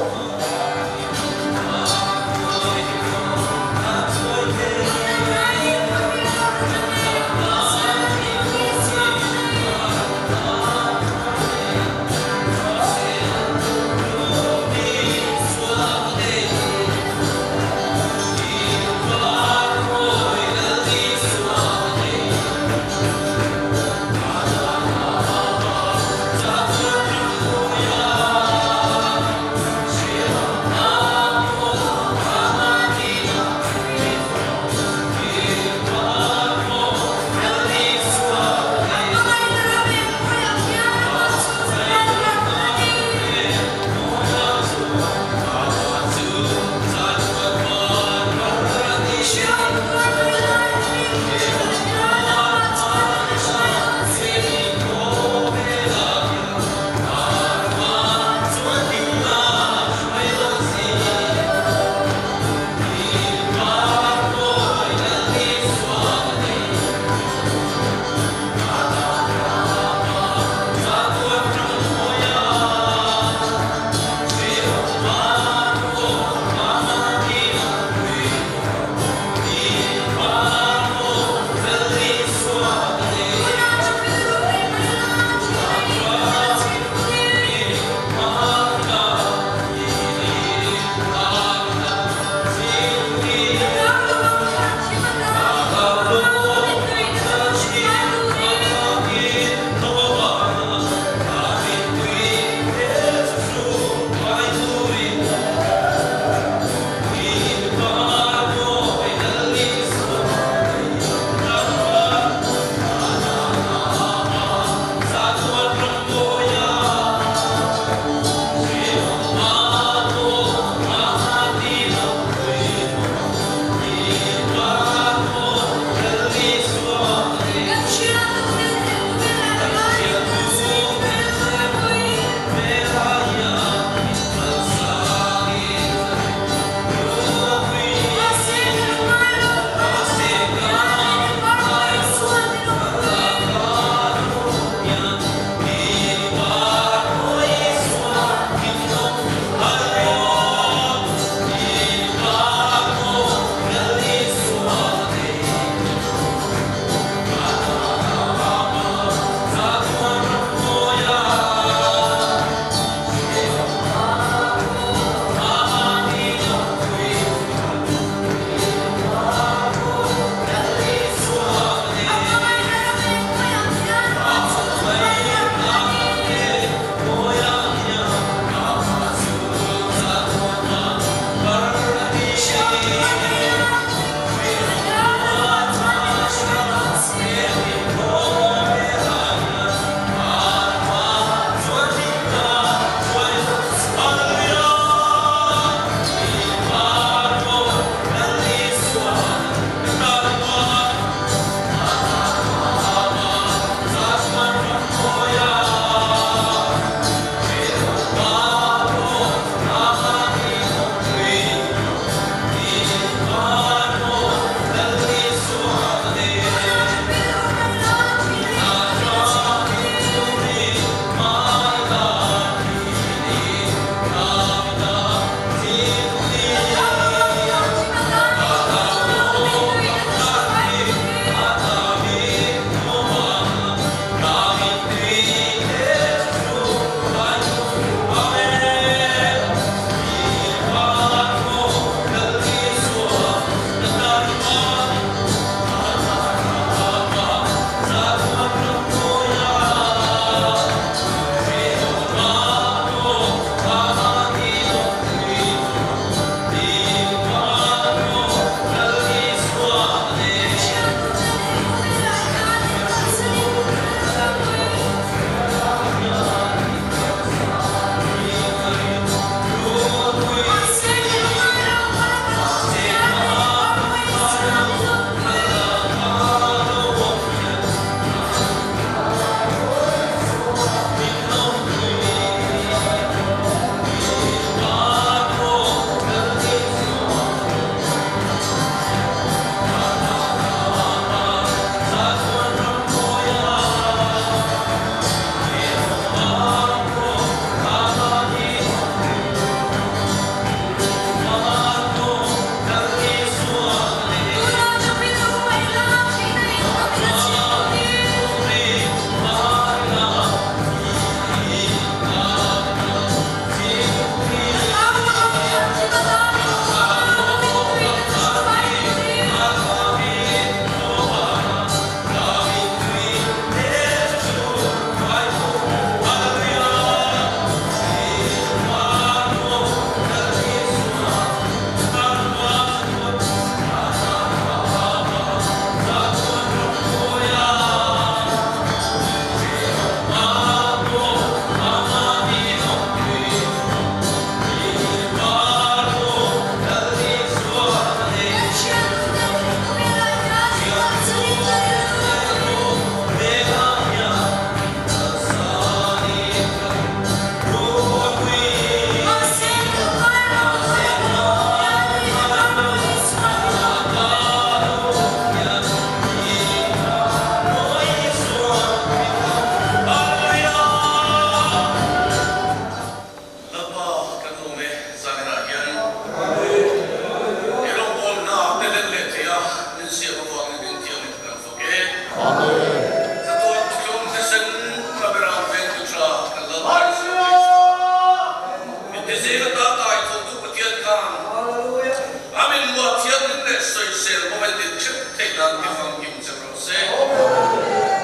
Speaker 3: leh sawisel bawk in din theuh theih nan ti famkim che rawh se.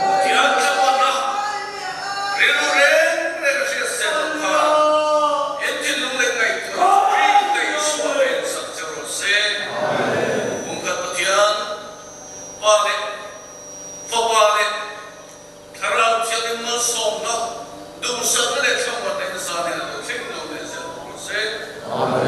Speaker 3: Pathian thlamuanna rilru reng reng a hriat sel loh khan in thinlung leh ngaihtuah Krista Isua a insak che rawh se. Pumkhat Pathian, Pa leh Fapa leh Thlarau Thianghlim malsawmna, duhsakna leh thlamuanna in zanin a lo thleng lo leh zel bawk rawh se.